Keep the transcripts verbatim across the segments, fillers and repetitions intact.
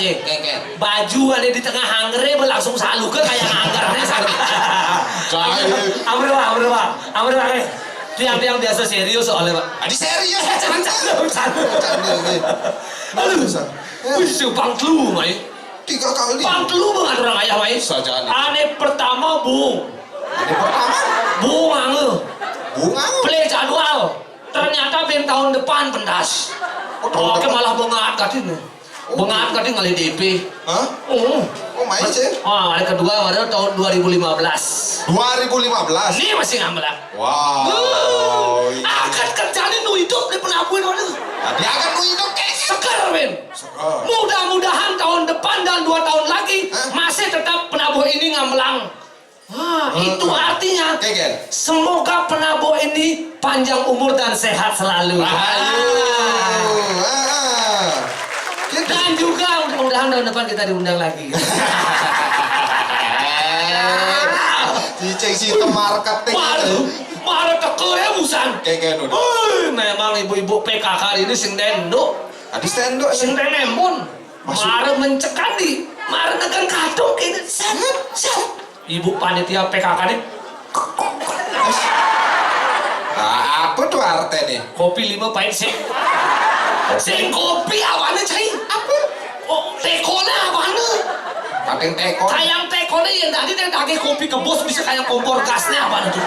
Kéngkén. Baju ada di tengah hangere, langsung saluka kayak hangere, saluka. Amré, Pak, amré, Pak. Amré, Pak, eh. Tiang-tiang biasa serius soalnya, Pak. Adi serius. Canda, canda, canda. Aduh. Wih, si Bang Telu, mai. Tiga kali. Bang Telu banget orang ayah, mai. Sajane. Ané pertama, Bung. Ané pertama? Bung, angé. Bung, angé. Play jadwal. Ternyata ben tahun depan pentas. Oh, tahun depan. Oké, malah bengat katanya. Oh. Bengat katanya ngalih D P. Hah? Oh. Oh, main sih. Ah, hari kedua baru tahun dua ribu lima belas. Dua ribu lima belas? Ini masih ngambek. Wow. Akad kerjanya nu hidup di penabuh mana? Dia akan nu hidup, eh. Seger, men. Seger. Mudah-mudahan tahun depan dan dua tahun lagi masih tetap penabuh ini ngambek. Wah, itu artinya semoga penabuh ini panjang umur dan sehat selalu. Ayo. Ah. Gitu. Dan juga mudah-mudahan tahun depan kita diundang lagi. Cicing si marketing. Waduh, marah tekel ya busan. Kéngkén udah. Wih, memang ibu-ibu P K K ini sing denduk. Adi sing denduk. Sing denembon. Marah mencekali, marah nekan kadung ini. Set, set. Ibu panitia P K K nih. Ah, apa tuh artinya? Kopi lima pait sih. Sing kopi awané, cai? Apa? Oh, tékoné awané? Pating téko. Kayang tékoné yang tadi téh daging kopi kebus bisa kayak kompor gasnya apa tuh?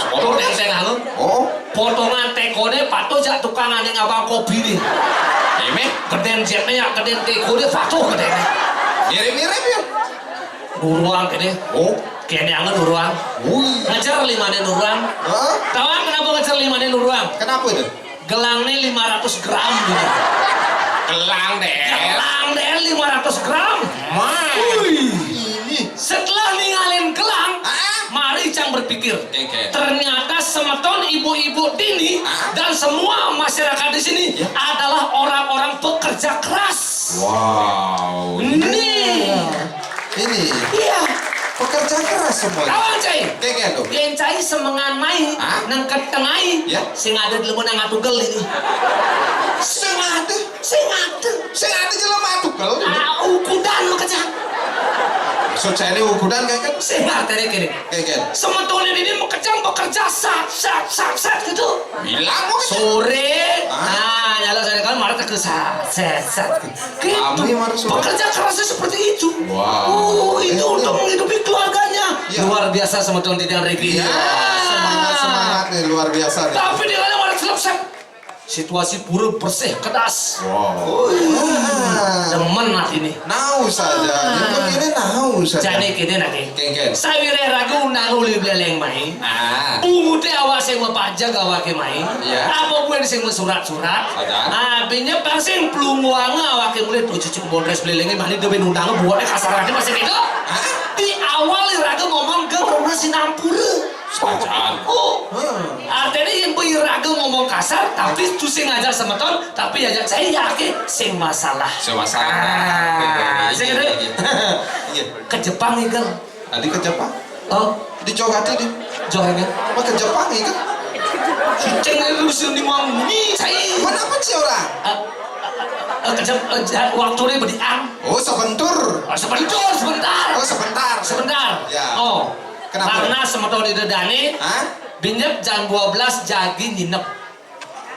Kompor gas. Téh, téh, anu. Oh. Potongan tékoné patuh jak tukang ané ngabang kopi nih. Gedén jetnya ya, gedén tékoné patuh gedéné. Mirip-mirip ya. Nuruang kéné. Oh. Kéné angin nuruang. Wih. Ngejar limané nuruang. Hah? Tahu kenapa ngejar limané nuruang? Kenapa itu? Gelangnya lima ratus gram gitu. Gelang deh. Gelang deh lima ratus gram. Wih. Setelah ninggalin gelang, mari cang berpikir. Ternyata semeton ibu-ibu dini dan semua masyarakat di sini adalah orang-orang pekerja keras. Wow. Ini. Ini. Iya. Pekerja keras semua. Kawan, cai. Kéngkén tuh. Yén cai semengan mai, nengket tengai. Ya. Sing ada di lembu nang atugel ini. Sing ada. Sing ada. Sing ada jelema atugel. Ah, ukudan makejang. Maksud saya ini ukudan, kéngkén? Sing artinya gini. Kéngkén. Semeton ini makejang bekerja sat, sat, sat, sat gitu. Bilang kok. Sore, nah, nyala saya kan marah ke sat, sat, sat. Gitu. Pekerja kerasnya seperti itu. Wow. Oh, itu untuk menghidupi keluarganya. Iya. Luar biasa semeton tidak Riki. Iya. Semangat, semangat nih, luar biasa nih. Tapi dia kan marah selesai. Situasi pura bersih, kedas. Wow. Demen hati ini. Nau saja. Yang begini nau saja. Jani kéné nake. Kéngkén. Sawiré raga undang uli bléléng mai. Ah. Bunguté awak sing mapajag awaké mai. Iya. Apa buin sing masurat-surat. Ada. Ah, binya pang sing plunguanga awaké mulih tuh cucuk bondrés bléléngé mani dhewe nundang buatnya kasar aja masih gitu. Hah? Di awal raga ngomong ke pernah sinampura. Bacaan. Oh. Artinya yang raga ngomong kasar tapi tuh sing ngajak semeton tapi ya cai ya ake sing masalah. Sing masalah. Ah, sing gitu. Iya. Ke Jepang, Igel. Tadi ke Jepang? Oh. Di Jawa Tadi. Jawa ini. Apa ke Jepang, Igel? Ceng lu sini mau ini, cai. Mana apa sih orang? Eh, eh, ke Jep-, eh, ja-, waktu ini berdiam. Oh, sebentar. Oh, sebentar, sebentar. Oh, sebentar. Sebentar. Ya. Oh. Kenapa? Karena semeton ida dani, hah? Binyep jam dua belas jagi nginep.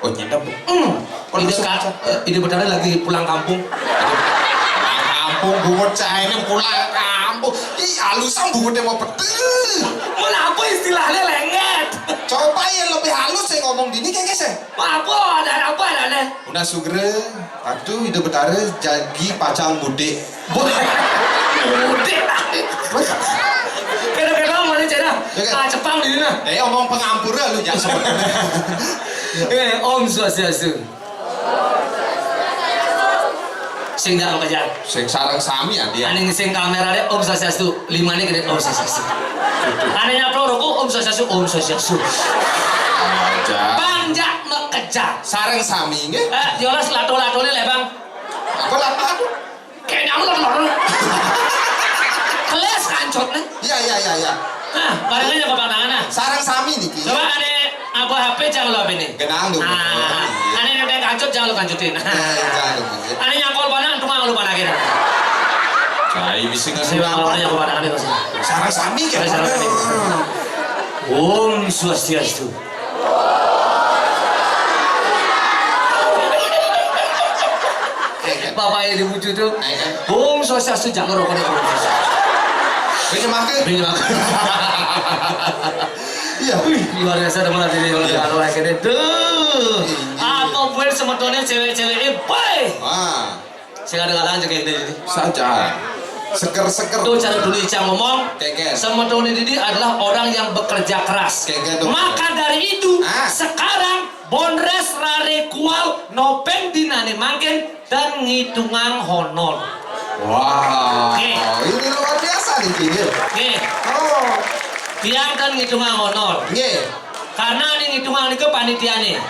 Oh, nginep. Hmm. Oh, ida langsung ka-, eh, ida betara lagi pulang kampung. Pulang kampung, bungut cai ini pulang kampung. Ih, halusnya bungutnya mau betul. Mun apa istilahnya lenget? Coba yang lebih halus saya ngomong dini, kayak sih. Apa ada apa ada? Una sugra, aduh, ida betara jagi pacang mudik. Mudik. Kadang-kadang mana cara? Ya, kan? Ah, Jepang di mana? Eh, omong pangampura lu, jangan sebenarnya. Eh, Om Swastiastu. Sing jangan kejar. Sing sareng sami ya dia. Aning sing kamera deh, Om Swastiastu. Lima ini gede, Om Swastiastu. Aning nyaplok rokok, Om Swastiastu, Om Swastiastu. Aja. Bang, jak mekejar. Sareng sami nggih. Eh, yolas lato-latone le, Bang. Apa lato-lato? Kayaknya aku lato-lato. Keles kancotne. Iya, iya, iya, iya. Nah, barangnya ke Bang tangan, nah. Sareng sami niki. Coba ane apa H P jangan lo apa ini? Genang dulu. Ah, ane nempel Kancut jangan lu kancutin. Nah, jangan lu kancutin. Ane nyangkol panah, cuma lu panahin. Cai bisi nggak sih, Bang? Ane nyangkol panah, ane bisi. Sareng sami, sareng sami. Om Swastiastu. Bapak yang dibujuk tuh. Om Swastiastu, jangan rokok deh, Om Swastiastu. Bini makan. Bini makan. Iya. Wih, luar biasa, teman, ini luar biasa, luar biasa. Tuh. Apa buat semetonnya cewek-cewek ini, boy? Wah. Saya ada kalangan cewek ini. Saja. Seger-seger. Tuh, cara dulu Icang ngomong. Keke. Semetonnya ini adalah orang yang bekerja keras. Keke tuh. Maka dari itu, ah, sekarang Bondres rare kual nopen dinane mangkin dan ngitungang honor. Wah, ini luar biasa nih, Cing. Nggih. Oh. Tiang kan ngitungang honor. Nggih. Karena ini ngitungang niku panitiane.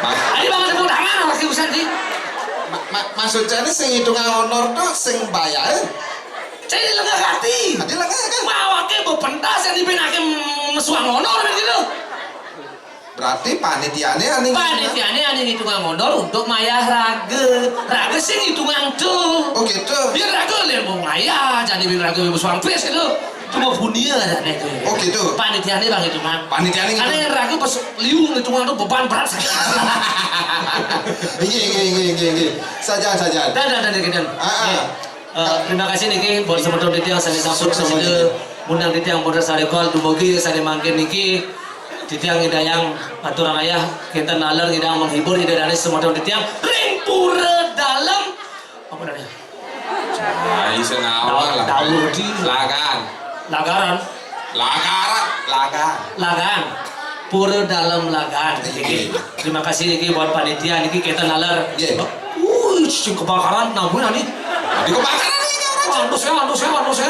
Mas- Adi banget tepuk tangan lagi usan sih. Ma- ma- maksud saya ini sing ngitungang honor tuh sing bayar. Saya lengah hati. Adi lengah kan? Mawake bepentas yang dipinake mesuang honor gitu. Berarti panitiane ane ngitungang. Panitiane ane ngitungang honor untuk mayah raga. Raga sing ngitungang tuh. Oh gitu. Biar raga lihat mau mayah, jadi biar raga mau suang pes gitu. Cuma punia ada nih tuh. Oh gitu. Panitiane bang ngitungang. Panitiane ngitungang. Karena yang raga pas liu ngitungang tuh beban berat sekali. Iya, iya, iya, iya, iya. Saja, saja. Dan, dan, dan, dan. Ah, ah. Eh, terima kasih niki buat semeton titiang sane sampun sida ngundang titiang Bondres rare kual, dumugi sane mangkin niki titiang ngidayang aturang ayah kinten naler ngidayang menghibur ida dane semeton titiang ring pura dalem. Apa namanya? Ai senawang lah. Dawuh di Lagan. Lagaran. Lagaran, Lagan. Lagan. Pura dalem Lagan. Nggih. Terima kasih niki buat panitia niki kita nalar. Nggih. Wih, sing kebakaran nabuh nih. Di kebakaran ini orang. Antus ya, antus ya, antus ya.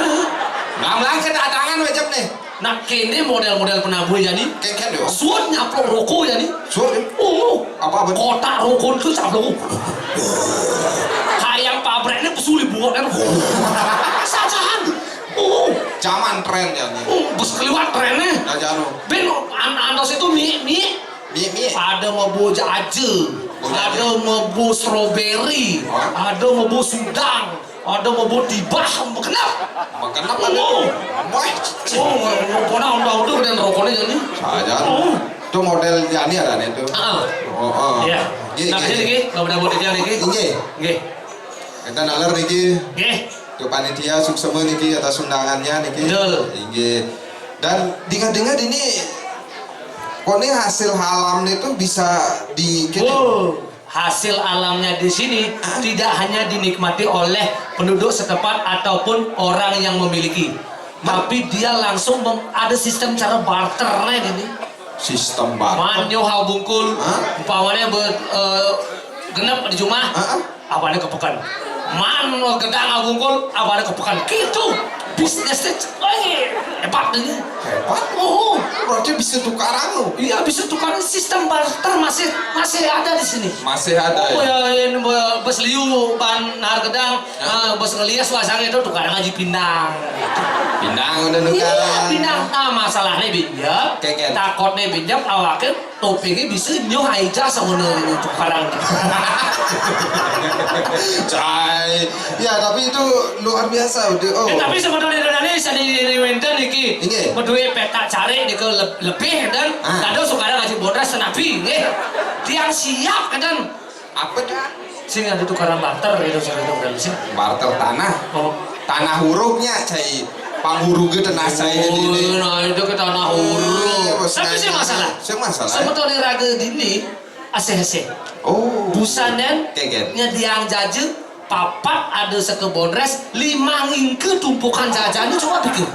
Ngamlang kedatangan macam nih. Nah, kene model-model penabuh ya nih. Keken yo. Suut nyaplok rokok ya nih. Suut ya. Oh. Apa, apa? Kotak rokok itu sablon. Kayang pabrik ini pesuli buat kan. Sacahan. Oh. Zaman tren ya nih. Oh, bes keliwat trennya. Nah, jano. Ben an antos itu mie, mie. Mie, mie. Ada mebo jaje. Ada mebo strawberry. Ada mebo sudang. Ada mebo tibah, mebo kenep. Mebo kenep ada. Oh. Wah. Oh, pokoknya udah udah dan rokoknya jadi. Saja. Oh. Itu model Jani ada nih tuh. Heeh. Oh, oh. Iya. Nggih, nah, nggih. Sini nggih, Bapak Dapur Dija niki. Nggih. Nggih. Kita nalar niki. Nggih. Ke panitia suksema niki atas undangannya niki. Betul. Nggih. Dan dengar-dengar ini kok ini hasil halam itu bisa di Oh, hasil alamnya di sini tidak hanya dinikmati oleh penduduk setempat ataupun orang yang memiliki, tapi dia langsung mem- ada sistem cara barter nih ini. Sistem barter. Manyo ha bungkul, umpamanya be, eh, genep di rumah, apa ada kepekan. Man gedang ha bungkul, apa ada kepekan. Gitu. Bisnisnya, eh, hebat ini. Hebat. Oh, berarti bisa tukaran loh. Iya, bisa tukaran. Sistem barter masih masih ada di sini. Masih ada. Oh ya, ini be- bes liu ban nahar gedang, eh, bes ngelias pasang itu tukaran aja pindang. Pindang udah nukaran. Iya, pindang. Nah, masalahnya binjam. Keken. Takutnya binjam, awaknya topengnya bisa nyoh aja sama tukaran. Cai. Ya, tapi itu luar biasa udah. Oh. Ya, tapi sebetulnya Indonesia di Winter niki. Nggih. Berdua peta cari di ke le- lebih dan ada sekarang aja Bondres senapi nggih. Tiang siap kan. Apa tuh? Sini ada tukaran barter gitu, sini tukaran sini. Barter tanah. Oh. Tanah hurufnya cai panghuruge tanah saya ini. Oh, nah itu ke tanah huruf. Tapi sih masalah. Sih masalah. Sebetulnya raga dini asih-asih. Oh. Busanen nyediang jaje papat ada seke Bondres lima ngingke tumpukan jajane coba pikir.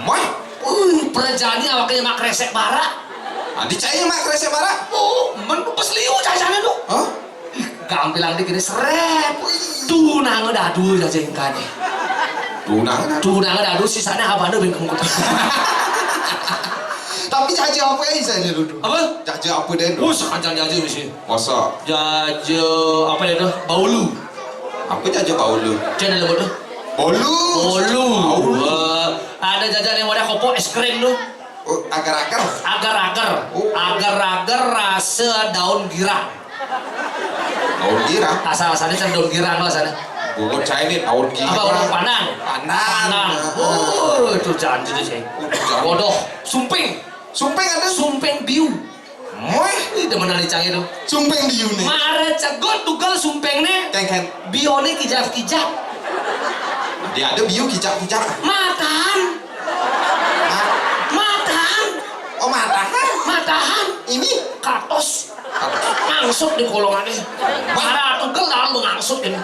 Mah, uh, perjani awaknya mak resek bara. Adi cai mak resek bara. Oh, men pas liu jajane tuh. Hah? Gampilang di kene seret. Tunange dadu jaje engkane. Tunange dadu. Tunange dadu sisane abane ben kemukut. Tapi jaje apa ya saya dulu? Apa? Jaje apa deh? Wah, sekanjang jaje mesti. Masa? Jaje apa ya tuh? Baulu. Apa jaje baulu? Cina lembut tuh. Bolu. Bolu. Baulu. Wah, ada jajan yang wadah kopok es krim tuh. Oh, agar-agar. Agar-agar. Oh. Agar-agar rasa daun girang. Daun girang? Asal-asalnya kan daun girang lah sana. Bungut saya ini daun girang. Apa orang Panang? Panang. Panang. Heeh. Oh, itu janji tuh, saya. Udah jauh. Bodoh. Sumping. Sumping ada? Sumping biu. Wah, ini demen ada cang itu. Sumping biu nih. Mara cegot dugal sumping nih. Keng, keng. Bione kijak-kijak. Dia ada biu kijak-kijak. Matahan. Hah? Matahan. Oh, matahan. Matahan. Ini? Katos. Katos. Ngangsut di kolongannya. Wah. Mara tugal dalam mengangsut ini.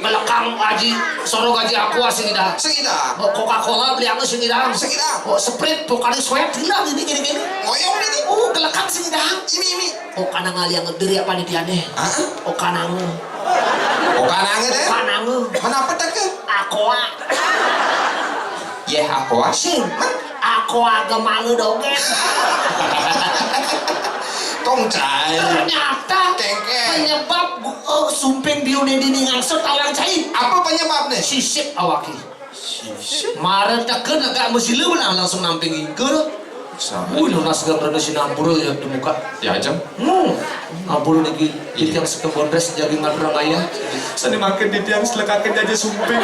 Ngelekang gaji, soro gaji aku sing dah. Sing dah. Oh, Coca-Cola beli aku sing dah. Sing dah. Oh, Sprite, pokoknya sweat gila gini, gini, gini. Ngoyong ini. Oh, kelekang sing dah. Ini, ini. Oh, kana ngali yang ngediri apa nih tiane? Hah? Oh, kanange. Oh, kanange deh. Kanange. Kenapa tak ke? Aqua. Yeh, aqua. Sing. Aqua agak malu dongeng. Tong cai. Ternyata kengkeng. Penyebab gu- oh, sumping biune dini ngangsut tawang cai. Apa penyebabnya? Sisip awaki. Mara teken agak mesila menang langsung namping ingke. Wih, lunas gak pernah si nampura ya di muka. Ya aja. Hmm. Nampura niki titiang sekembon res jagi ngatur raya. Seni makin titiang selekakin aja sumping.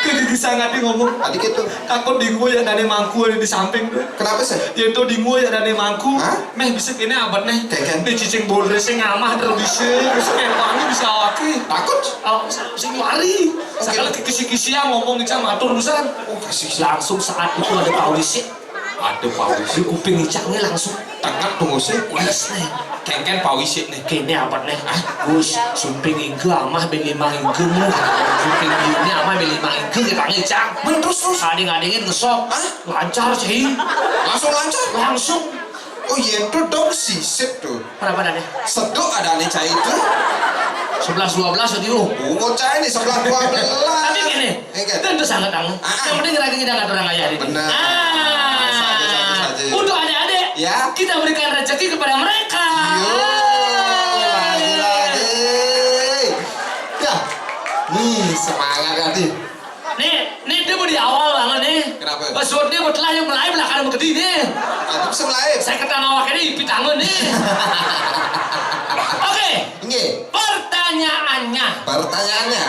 Ke gigi sangat nih ngomong. Tadi gitu. Takut dinggo ya dane mangku ada di samping tuh. Kenapa sih? Ya itu dinggo ya dane mangku. Hah? Meh bisa kene abad nih. Keken. Nih cicing bolres sing ngamah terus bisa. Terus kayak wangi bisa awaki. Takut? Oh, sing lari. Sakala kisi-kisi yang ngomong nih sama atur urusan. Oh, kasih. Langsung saat itu ada Pak Wisi. Ada Pak Wisi. Di kuping icangnya langsung. Tengah tuh ngusik. Wes nih. Kengken Pak Wisi nih. Kene apa nih? Ah, Gus, sumping ingke amah ben lima ingke mu. Sumping ini amah ben lima ingke kita ngicang. Men terus, terus. Ading-adingin ngesop. Hah? Lancar sih. Langsung lancar? Langsung. Oh, yen tuh dong sisip tuh. Berapa tadi? Sedok ada nih cai itu. Sebelas dua belas tadi, oh. Bungut cai nih, sebelas dua belas. Tapi gini, eh, kan? Tentu sangat ang. Ah, ah. Yang penting lagi kita ngatur ayah ini. Benar. Ah. Saja, saja, saja. Untuk adik-adik, ya, kita berikan rezeki kepada mereka. Yo, lagi-lagi. Ya, nih semangat hati. Nih, nih dia mau di awal banget nih. Kenapa? Passwordnya buat lah yang mulai belakang mau gede nih. Aku bisa mulai. Saya ketawa ini pitangan nih. Oke. Nggih. Pertanyaannya. Pertanyaannya.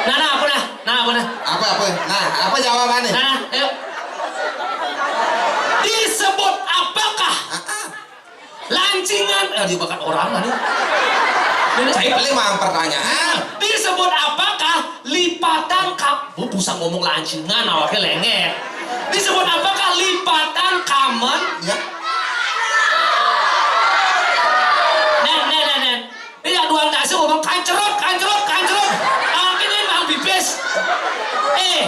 Nah, nah, apa nah? Nah, apa nah? Apa, apa? Nah, apa jawabannya? Nah, nah, ayo. Disebut apakah? Ah, ah. Lancingan, eh, dibakat orang tadi. Saya beli mah pertanyaan. Disebut apakah lipatan ka-, bu, bisa ngomong lancingan, awaknya lengket. Disebut apakah lipatan kamen? Ya. Nen, nen, nen, nen. Iya, duang dasi ngomong kancrot, kancrot, kancrot. Awaknya ini bang pipis. Eh,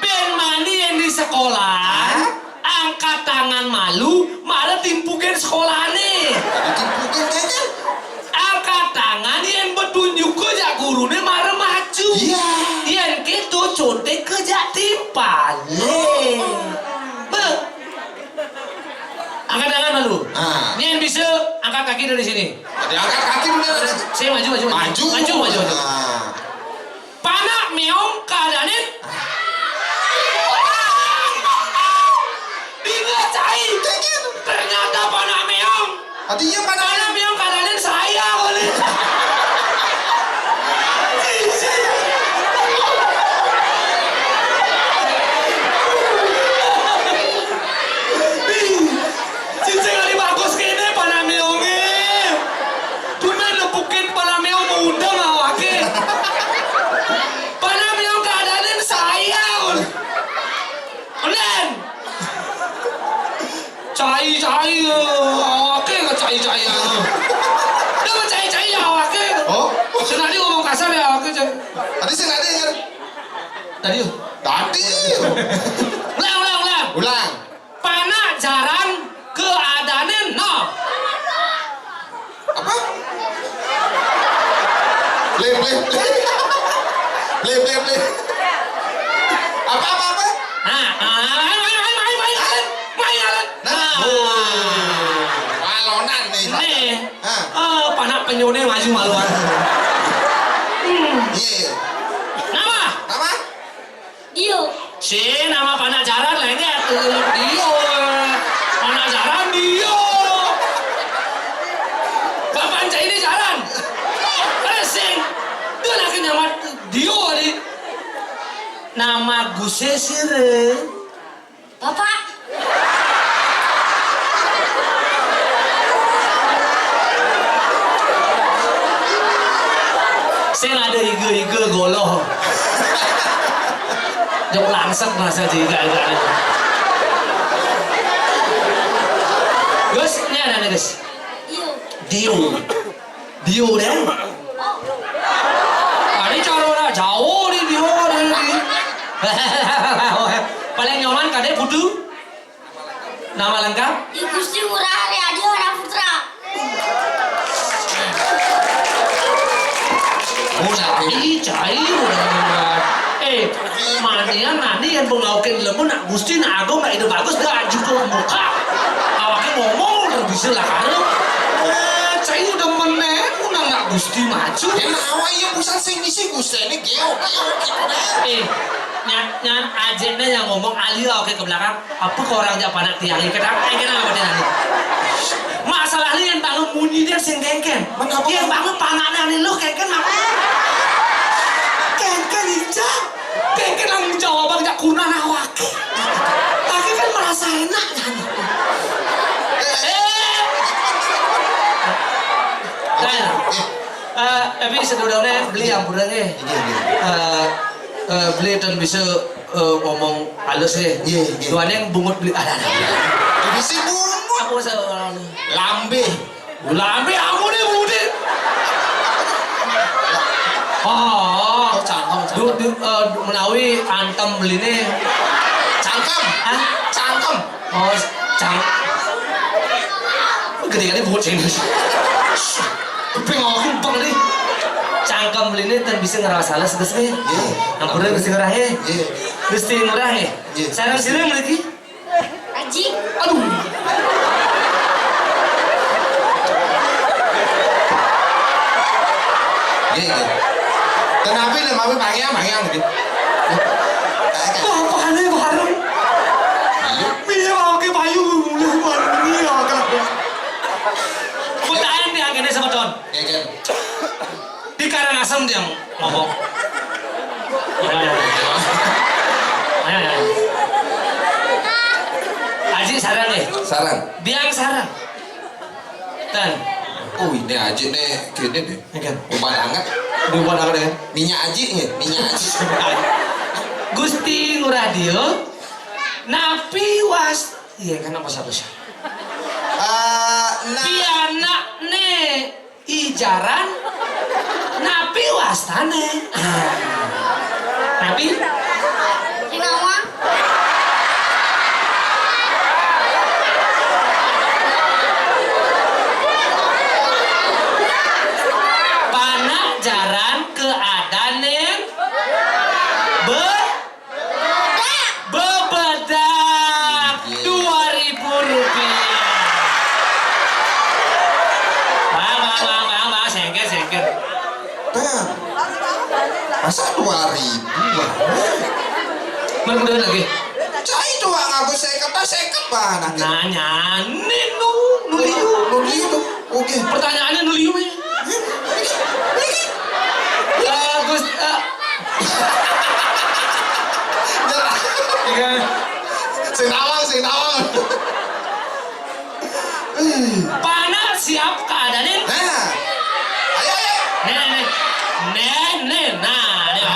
ben mani yang di sekolah, hah? Angkat tangan malu, malah timpukin sekolahane. Timpukin kayaknya. Angkat tangan yang bertunjuk ke jak gurune malah maju. Iya. Yang gitu contek ke jak timpal. Nih. Beh. Angkat tangan malu. Ah. Ini yang bisa angkat kaki dari sini. Jadi angkat kaki bener. Saya maju, maju, maju. Maju. Maju, maju, maju. Ah. Panak meong keadanin. Dingeh cai. Ternyata panak meong. Artinya panak meong keadanin saya boleh. Cincin kali bagus kene panak meonge. Cuma nepukin panak meong mau udang awake. Panak meong keadanin saya. Ulen. Cai-cai, eh, awake nggak cai-cai ya. Dia nggak cai-cai ya awake. Oh? Senadi ngomong kasar ya awake, Cai. Tadi senadi ya. Tadi. Tadi. Ulang, ulang, ulang. Ulang. Panak jaran keadanin no. Apa? Blip, blip, blip. Blip, blip, blip. Apa, apa, apa? Nah, nah, nah, main, main, main, main, main, main, main, main. Nah. Nah. Walonan nih. Nih. Hah? Eh, panak penyone maju maluan. Hmm. Iya. Nama? Nama? Dio. Eh, nama panak jaran lah ini. Dio. Panak jaran Dio. Kapan cai ini jaran? Racing. Dia lagi nama Dio ni. Nama Guse sire. Bapak. Sing ada iga-iga goloh. Jok langsek masa jiga-iga. Gus, ini ada nih, Gus. Dio. Dio. Dio deh. Ada cara orang jauh di Dio deh. Paling nyaman kadek putu. Nama lengkap? Di Gusti Ngurah Adi Putra. Muna ih cai udah. Eh, manian nani yang pengaukin lemu nak Gusti nak Agung nak ide bagus dah ajuku muka. Awaknya ngomong udah bisa lah karo. Eh, cai udah menen muna nak Gusti maju. Emang awak iya pusat sing ngisi Gusti ini geo geo gitu deh. Eh, nyan nyan aja nih yang ngomong alih oke ke belakang. Apa kau orang jak panak tiang ini? Kata apa yang kena apa dia ni? Masalah ni yang bangun munyi dia sing kengken. Kenapa? Yang bangun panaknya ni lu kengken apa? Kengken ijak. Kengken tanggung jawab jak kuna nak waki. Laki kan merasa enak kan? Eh. Nah, eh, tapi sebenarnya beli yang kurang eh. Eh, eh, beli dan bisa eh, ngomong halus ya. Iya, iya. Tuan yang bungut beli ada ada. Bisa bungut. Aku se Lambe. Lambe aku nih budi. Oh, oh, cangkem, cangkem. Du, du, eh, menawi antem beli nih. Cangkem. Hah? Cangkem. Oh, cang. Gede kali bungut sini. Kuping aku bang nih. Cangkem beli nih dan bisa ngerasa halus terus nih. Iya. Ampun bisa ngerah ya. Iya. Gusti ngurah ya. Iya. Sareng sira mriki? Aji. Aduh. Nggih, nggih. Kenapi lho mawi pangean, pangean nggih. Apa aneh bareng? Iya. Piye wae payu mulih warni ya kabeh. Kok tak endi angkene semeton? Nggih, nggih. Di Karangasem dia ngomong. Aji sarang nih. Sarang. Biang sarang. Tan. Oh, ini aja nih, gini deh. Ini kan. Umpan anget. Di umpan anget ya. Minyak aji nih, minyak aji. Gusti Ngurah Dio. Napi was. Iya kan apa satu sih? Eh, nah. Pianak nih. Ijaran napi wastane? Napi? Sing ngomong. Panak jaran keadanen be Bebedak. Iya. Dua ribu rupiah. Bang, bang, bang, bang, bang, sengket, sengket. Bang, masa dua ribu, Bang? Mana kemudian lagi? Cai tuh, Bang, aku seket, ah, seket, Bang, nanti. Nanya, ini nu, nu liu. Nu liu tuh. Oke. Pertanyaannya nu liu, ya. Bagus. Eh. Iya. Sing nawang, sing nawang. Panak siap keadanin. Nah. Ayo, ayo. Nih, nih. Nih, nih. Nah, nih.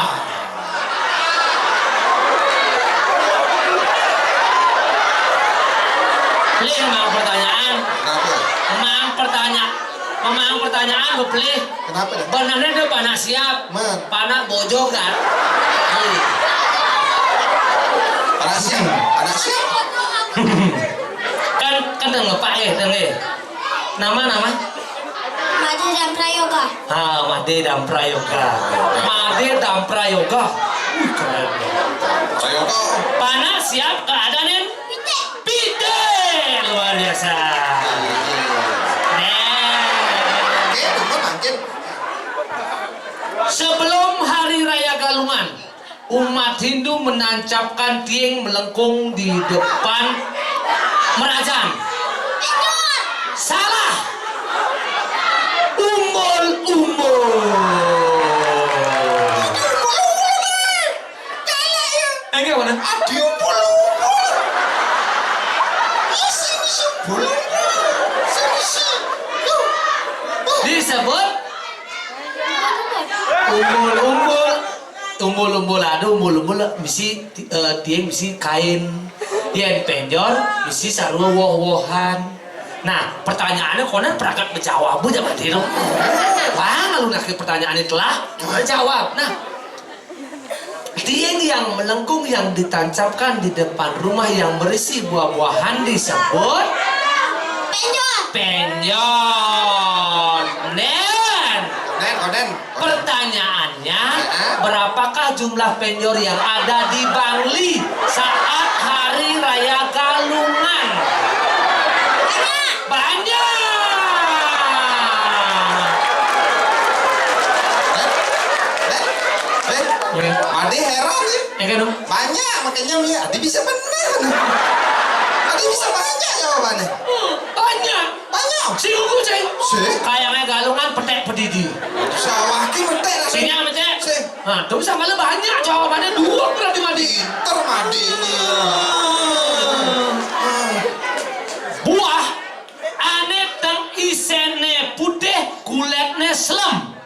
Lih, mang pertanyaan. Kenapa? Mang pertanya-, mang pertanyaan, gue pelih. Kenapa dah? Benernya dia panak siap. Man. Panak bojogan. Iya. Panak siap. Panak siap. Kan, kan dengar, Pak, eh, dengar. Nama, nama? Made dan Prayoga. Ah, Made dan Prayoga. Made dan Prayoga. Wih, keren. Prayoga. Panak siap keadanin? Pite. Pite. Luar biasa. Nih. Oke, tunggu makin. Sebelum Hari Raya Galungan, Umat Hindu menancapkan tiang melengkung di depan merajan. Salah. Umbul-umbul. Enggak mana? Adi umbul-umbul. Isi, isi umbul-umbul. Isi, isi. Disebut umbul-umbul. Umbul-umbul, aduh, umbul-umbul misi, eh, tiang misi kain. Yén pénjor misi sarua woh-wohan. Nah, pertanyaannya konon pragat menjawab aja mati dong. Wah, lalu nak pertanyaan itu lah jawab. Nah, tiang yang melengkung yang ditancapkan di depan rumah yang berisi buah-buahan disebut pénjor. Pénjor. Nen. Nen, konen. Pertanyaannya, berapakah jumlah pénjor yang ada di Bangli saat Hari Raya Galungan? Banyak. Eh, eh, eh, Made heran ya. Ya kan, Om? Banyak, makanya ya, Adi bisa benar. Adi bisa banyak jawabannya. Hmm, banyak. Banyak. Si kuku, ceng. Si? Kayaknya Galungan petek pedidi. Sawah ki metek lah. Sini, metek. Si. Nah, tuh bisa malah banyak jawabannya, dua berarti Made. Pinter Made ini. Buah ané teng iséné putih, kulitné slem.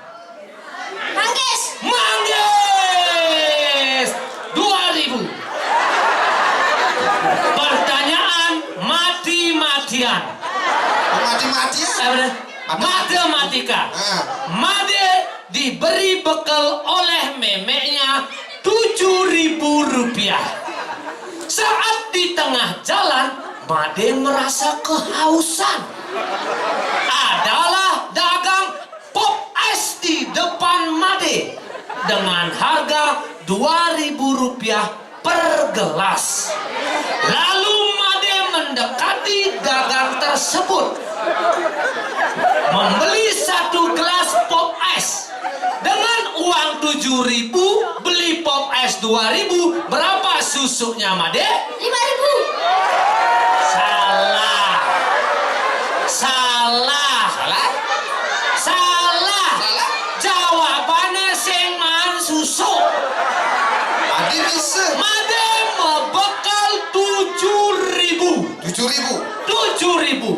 Manggis. Manggis. Dua ribu. Pertanyaan mati-matian. Mati-matian? Eh, bener. Matematika. Matematika. Ah. Made diberi bekal oleh méméknya tujuh ribu rupiah. Saat di tengah jalan, Made merasa kehausan. Adalah dagang pop ice di depan Made dengan harga dua ribu rupiah per gelas. Lalu Made mendekati dagang tersebut, membeli satu gelas pop ice. Dengan uang tujuh ribu, beli pop ice dua ribu, berapa susunya, Made? Lima ribu. Salah. Salah. Salah? Salah. Salah? Jawabannya sing maan susu. Adi bisa. Made mebekal tujuh ribu. Tujuh ribu. Tujuh ribu.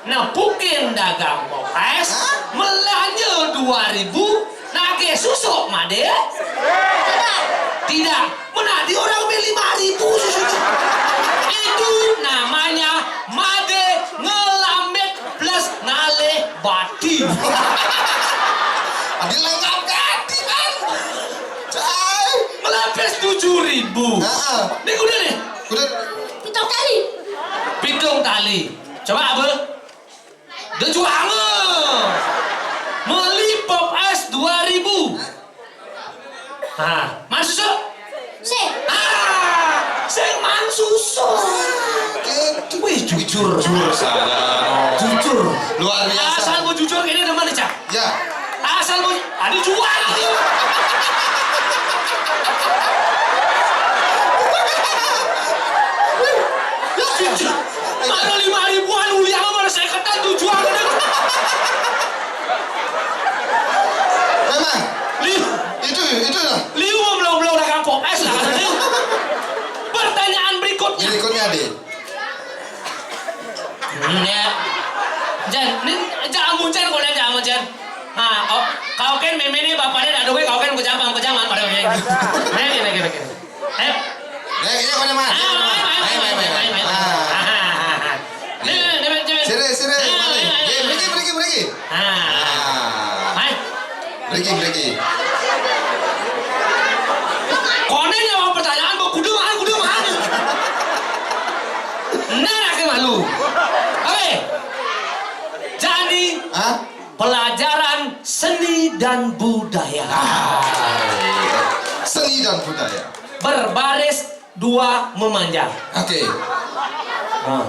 Nepukin dagang pop ice, hah? Melanja dua ribu, nagih susu, Made? Tidak. Tidak. Menadi orang beli lima ribu susu itu. Itu namanya Made ngelambit plus ngalih bati. Adi lengkap ganti, kan? Cai. Melapis tujuh ribu. Heeh. Nih, udah nih. Udah. Pitung tali. Pitung tali. Coba, Abah. Udah jual. Beli pop ice dua ribu. Nah, masuk, Su. Si. Ah, sing maan susu. Gitu. Wih, jujur. Jujur, saya. Jujur. Luar biasa. Asal mau jujur, ini teman, Cak. Ya. Asal mau, ada jual. Ya, jujur. Ada lima ribuan, ulian mana saya ketan tujuan. Memang. Liu. Itu, itu lah. Liu mau belum-belum dah kapok. Eh, silakan, Liu. Pertanyaan berikutnya. Berikutnya, Di. Hmm, ya. Jan, ini jangan muncen, kau jangan muncen. Nah, kau, kau kan mémé nih, bapaknya dah doi, kau kan kau jangan, kau jangan pada mémé. Nih, nih, nih, nih. Eh? Nih, ini kau mana? Ah, main, main, main, main, main, main, main. Ah. Nih, nih, nih, nih, nih. Sini, sini, ah, mari. Main, main, main, main. Mriki, mriki, mriki. Ah. Hai. Mriki, mriki. Koné nyawab pertanyaan, mbok kudu mangan, kudu mangan. Nah, aku malu. Oke. Jadi, hah? Pelajaran seni dan budaya. Ah, seni dan budaya. Berbaris dua memanjang. Oke. Nah.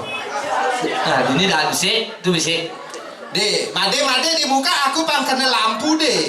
Nah, ini dah bisa, itu bisa. Dé, Madé, Madé di muka aku pang kena lampu, Dé.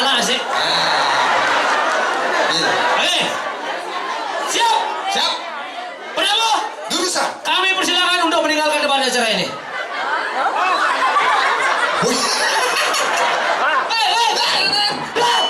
salah sih. Ah. Iya. Eh, siap. Siap. Prabu, Jurusan. Kami persilakan untuk meninggalkan tempat acara ini. Wih. Eh, eh, eh, eh.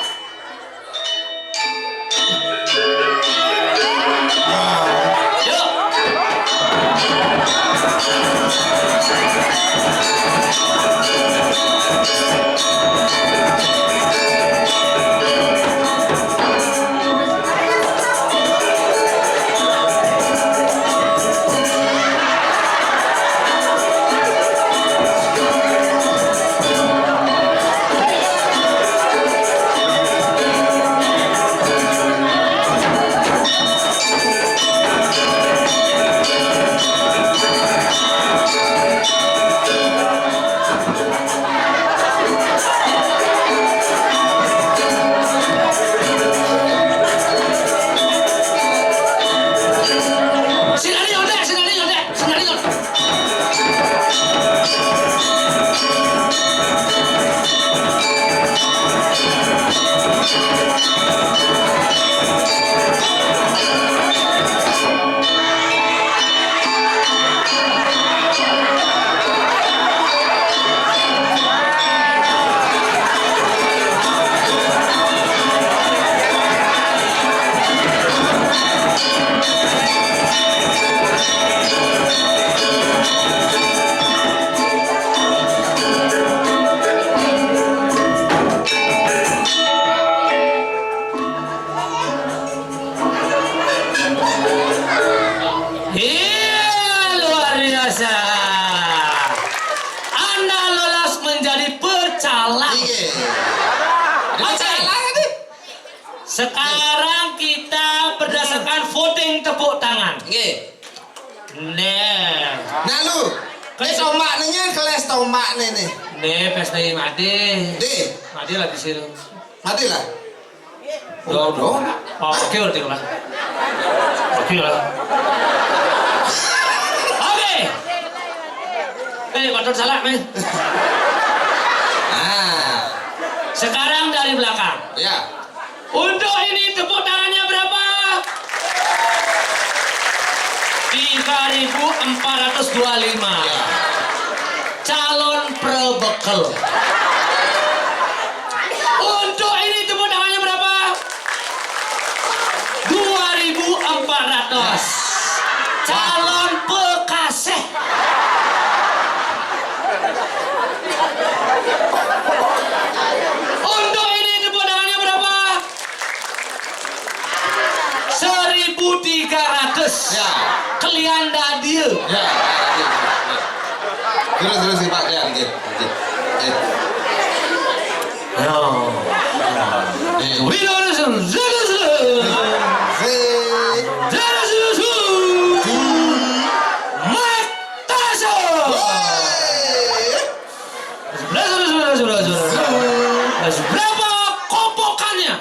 Sing ade nyontek, sing ade nyontek, sing ade nyontek. Iya, luar biasa. Anda lolos menjadi pecalang. Iya. Oke. Pecalang ini. Sekarang kita berdasarkan voting tepuk tangan. Nggih. Nah. Nah, lu. Kan eh, tombak nanya kelas tombak nih, nih. Nih, pesta yang mati. Deh. Mati lah di sini. Mati lah. Dong, dong. Oh, oke, oke lah. Oke lah. Oke. Eh, patut salah, men. Ah. Sekarang dari belakang. Ya. Untuk ini tepuk tangannya berapa? Tiga ribu empat ratus dua puluh lima. Ya. Calon prebekel. Untuk ini tepuk tangannya berapa? Dua ribu empat ratus. Calon pekasih. Untuk ini Ya. Kelian dadi. Ya. Terus, terus, Pak, kelian, nggih, nggih. Nggih. Ya. Nggih. Wih, terus, terus, terus. Nggih. Terus, terus, terus. Mike Tyson. Woi. Sudah, sudah, sudah, sudah, sudah. Sudah. Berapa kopokannya?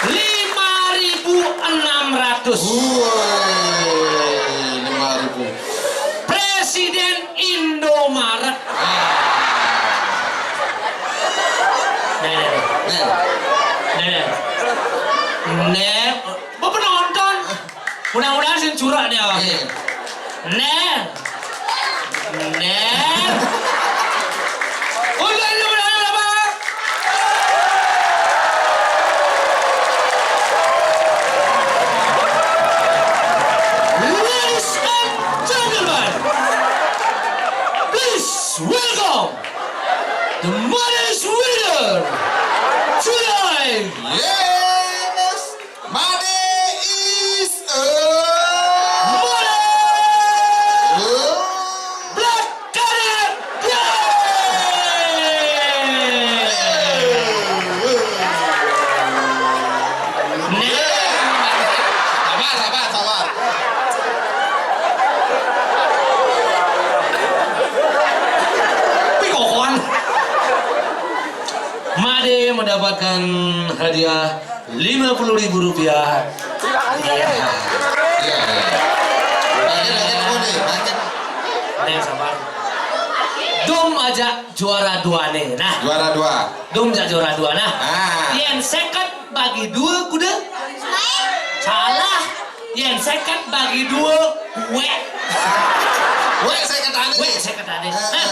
Lima ribu enam ratus. Woi, lima ribu. Presiden Indomaret. Nih, nih, nih. Nih. Nih. Nih. Nih. Penonton. Mudah-mudahan sing curang nih, Bang. Iya. Nen. Nen. Untuk itu, mudah-mudahan, Bang. Ladies and gentlemen, please welcome the modest winner, July. Yes. Made is a Made! Black Cadet! Yeay! Nih. Sabar, sabar, sabar. Pikokoan. Made mendapatkan hadiah lima puluh ribu rupiah. Iya, iya. Makin, makin, makin. Nih, sabar. Dum aja juara dua nih. Nah. Juara dua. Dum aja juara dua. Nah. Ah. Yen seket bagi dua, kuda? Salah. Yen seket bagi dua, kue. Kue seket ane. Kue seket ane. Ah. Nah.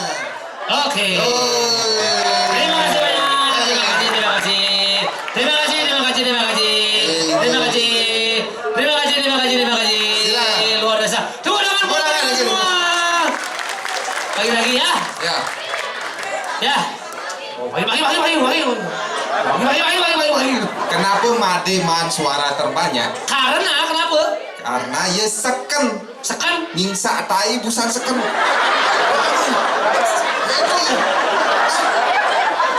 Oke. Oh. Terima kasih banyak. Terima kasih, terima kasih. Terima kasih, terima kasih, terima kasih. Terima kasih. Terima kasih, terima kasih, terima kasih. Silakan. Luar biasa. Tepuk tangan buat teman-teman semua. Bagi lagi ya. Ya. Ya. Oh, bagi, bagi, bagi, bagi, bagi. Bagi, bagi, bagi, bagi, bagi, bagi. Kenapa Made maan suara terbanyak? Karena kenapa? Karena ya seken. Seken. Ngingsak tai busan seken.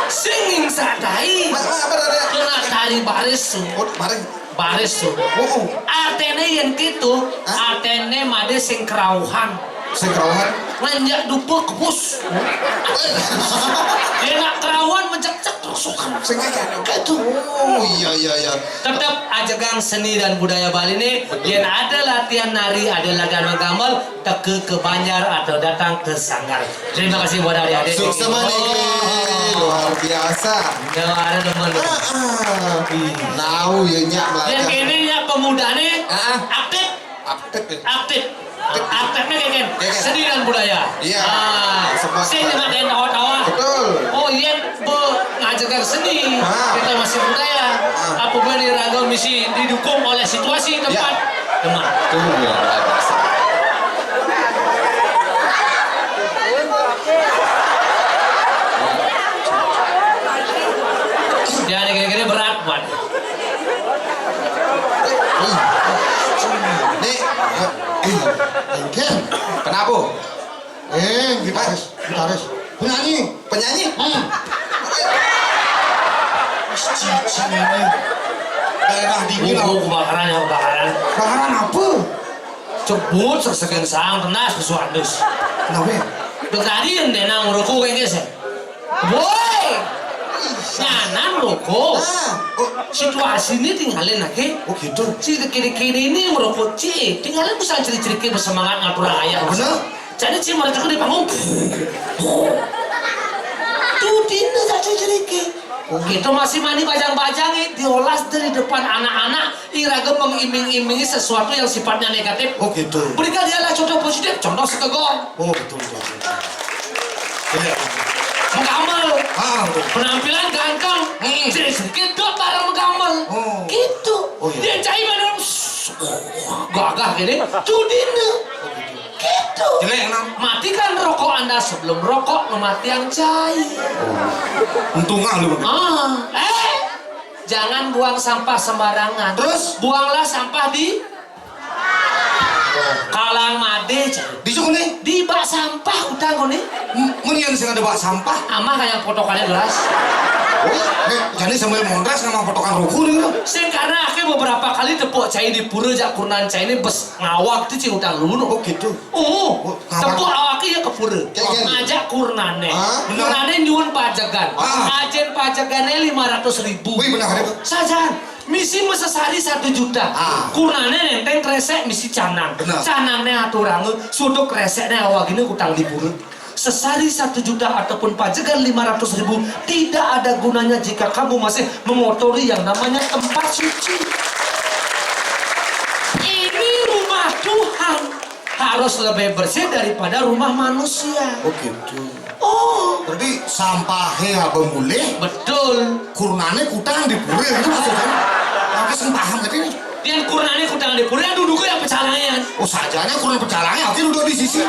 Sing ngingsak tai. Ma-, ma-, apa tadi? Kena tari baris tuh. Oh, mari. Baris tuh. Oh, oh. Artene yen gitu, hah? Artene Made sing kerauhan. Sing kerauhan? Nganjak dupa kebus. Yen nak kerauhan mencek-cek terus. Sing kayak gitu. Oh, iya, iya, iya. Tetep ajegang seni dan budaya Bali nih. Betul. Yen ada latihan nari, ada latihan menggamel, teka ke Banjar atau datang ke Sanggar. Terima kasih buat adik-adik. Suksema niki. Oh. Luar biasa. Ndak ada teman. Ah, ah. Tahu ya, nyak. Dan belajar. Kene nyak pemudane, ah, ah, aktif. Aktif ya? Aktif. Aktif. Aktifnya kayak gini. Kayak gini. Seni dan budaya. Iya. Ah, semua. Seni dengan tawa-tawa. Betul. Oh, iya. Ngajarkan seni, ah, kita masih budaya. Ah. Apa boleh ragam misi didukung oleh situasi tempat? Ya. Tempat. Tuh, luar biasa. Ya, ini gini-gini berat, Wan. Nih, kenapa? Eh, gitaris, gitaris. Penyanyi. Penyanyi? Hmm. Cici ini. Daerah dingin. Oh, kebakaran ya, kebakaran. Kebakaran apa? Cebut, sesegan sang, tenas, kesuandus. Kenapa? Udah tadi yang denang merokok kayak gitu. Woi! Nyanan merokok. Ah, oh. Situasi ini tinggalin lagi. Oh, gitu. Si kiri-kiri ini merokok, Ci. Tinggalin bisa ciri-ciri bersemangat ngatur ayah. Bener? Jadi si mereka di panggung. Tuh dina saja jeriki. Gitu masih mani bajang-bajang, eh, diolas dari depan anak-anak, iraga mengiming-imingi sesuatu yang sifatnya negatif. Oh, gitu. Berikan dialah contoh positif, contoh setegor. Oh, betul, betul, betul. Iya. Menggamel. Ah, betul. Penampilan ganteng. Hmm. Jadi sedikit dot bareng menggamel. Oh. Gitu. Oh, iya. Dia cai mana? Gagah gini. Tuh dina. Oh, gitu. Gitu. Jelek, Nang. Matikan rokok Anda sebelum rokok mematikan cai. Oh. Untung ah lu. Ah, eh. Jangan buang sampah sembarangan. Terus? Buanglah sampah di kalang made, cai. Di sini? Di bak sampah kutang ko ni. M-, mun yén sing ada bak sampah. Amah kaya potokannya gelas. Oh, né, jani sambil mondres ngamah potokan ruku ni. Sing karena aké beberapa kali tepuk cai di pura jak kurenan cai ni bes ngawag tu cai utang lulu. Oh, gitu. Oh, oh, ngawag. Tepuk awak iya ke pura. Ngajak kurenané. Hah? Kurenané nyuhun pajegan. Ah. Ajén pajegané lima ratus ribu. Wih, benar, benar. Sajan. Misi masesari satu juta. Ah. Kurenané nénténg krésék misi canang. Benar. Canangné aturanga, suud krésékné awak gina kutang di pura. Sesari satu juta ataupun pajegan lima ratus ribu tidak ada gunanya jika kamu masih mengotori yang namanya tempat suci. Ini rumah Tuhan harus lebih bersih daripada rumah manusia. Oh, gitu. Oh. Berarti sampahé abah mulih. Betul. Kurenané kutang di pura itu maksudnya. Aku sing paham tadi nih. Yén kurenané kutang di pura, duduknya yang pecalangan. Oh, sajanya kurenan pecalangan, oké duduk di sisi.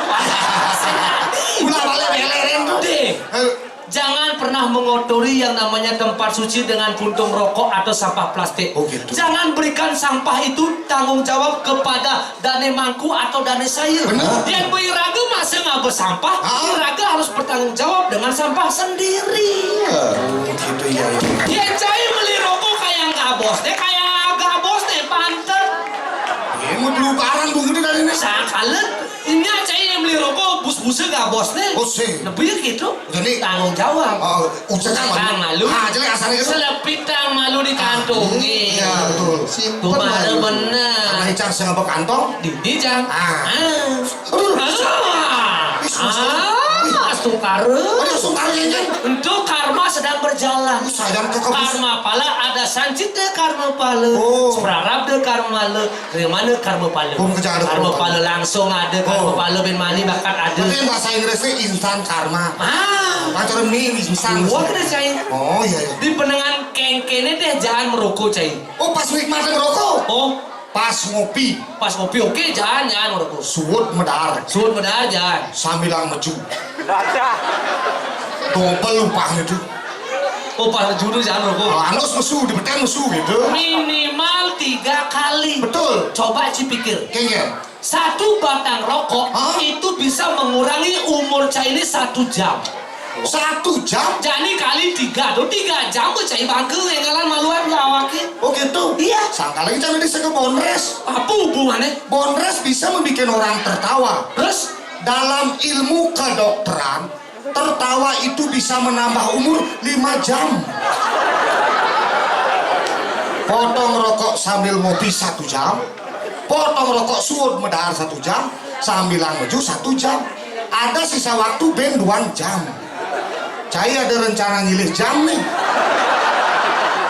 Ulah balik beleren tuh. Deh. Eh. Jangan pernah mengotori yang namanya tempat suci dengan puntung rokok atau sampah plastik. Oh, gitu. Jangan berikan sampah itu tanggung jawab kepada dané mangku atau dané saya. Benar. Yén iraga masa ngabah sampah, ah, iraga harus bertanggung jawab dengan sampah sendiri. Oh, gitu, iya, iya. Yén cai meli rokok kaya gabosné, kaya gabosné pantes. Iya, mau dulu barang dulu dari ini. Sakala, inya cai yén meli rokok, bus-busé gabosné. Oh, sih. Lebih gitu. Jadi, tanggung jawab. Oh, ucekang malu. Ucekang malu. Ah, jelek asalnya gitu. Selepitang malu di kantongé. Iya, betul. Simpen malu. Tuh, bener. Karena icar sing ngabah kantong. Di, di jang. Ah. Ah. Aduh. Ah. Ih, astungkara. Ah, astungkara. Aduh, astungkara, ya, ya. Untuk karma sedang berjalan. Sayang ke kebus. Karma pala ada sancita karma pala. Oh. Prarabdha karma pala. Dari mana karma pala? Karma pala langsung ada, karma pala bin mani bakat ada. Tapi yang bahasa Inggrisnya instant karma. Ah. Macam mie instan. Wah, kena cai. Oh, iya, iya. Di penengan kéngkéné deh jangan merokok, cai. Oh, pas nikmatin rokok? Oh. Pas ngopi. Pas ngopi, oké, jangan, jangan merokok. Suud medar. Suud medar, jangan. Sambilang meju. Dobel upahnya tuh. Oh, pas meju tuh jangan merokok. Kalau anus mesu, dibetén mesu gitu. Minimal tiga kali. Betul. Coba cai pikir. Kéngkén. Satu batang rokok itu bisa mengurangi umur cai ini satu jam. Satu jam? Jani kali tiga tuh, tiga jam tuh cai bangké, énggalan maluan ka awaké. Oh gitu? Iya. Sangka lagi cai di saka bondres. Apa hubungannya? Bondres bisa membuat orang tertawa. Terus? Dalam ilmu kedokteran, tertawa itu bisa menambah umur lima jam. Potong rokok sambil ngopi satu jam, potong rokok suud medar satu jam, sambilang meju satu jam. Ada sisa waktu bin duan jam. Cai ada rencana ngilih jam nih.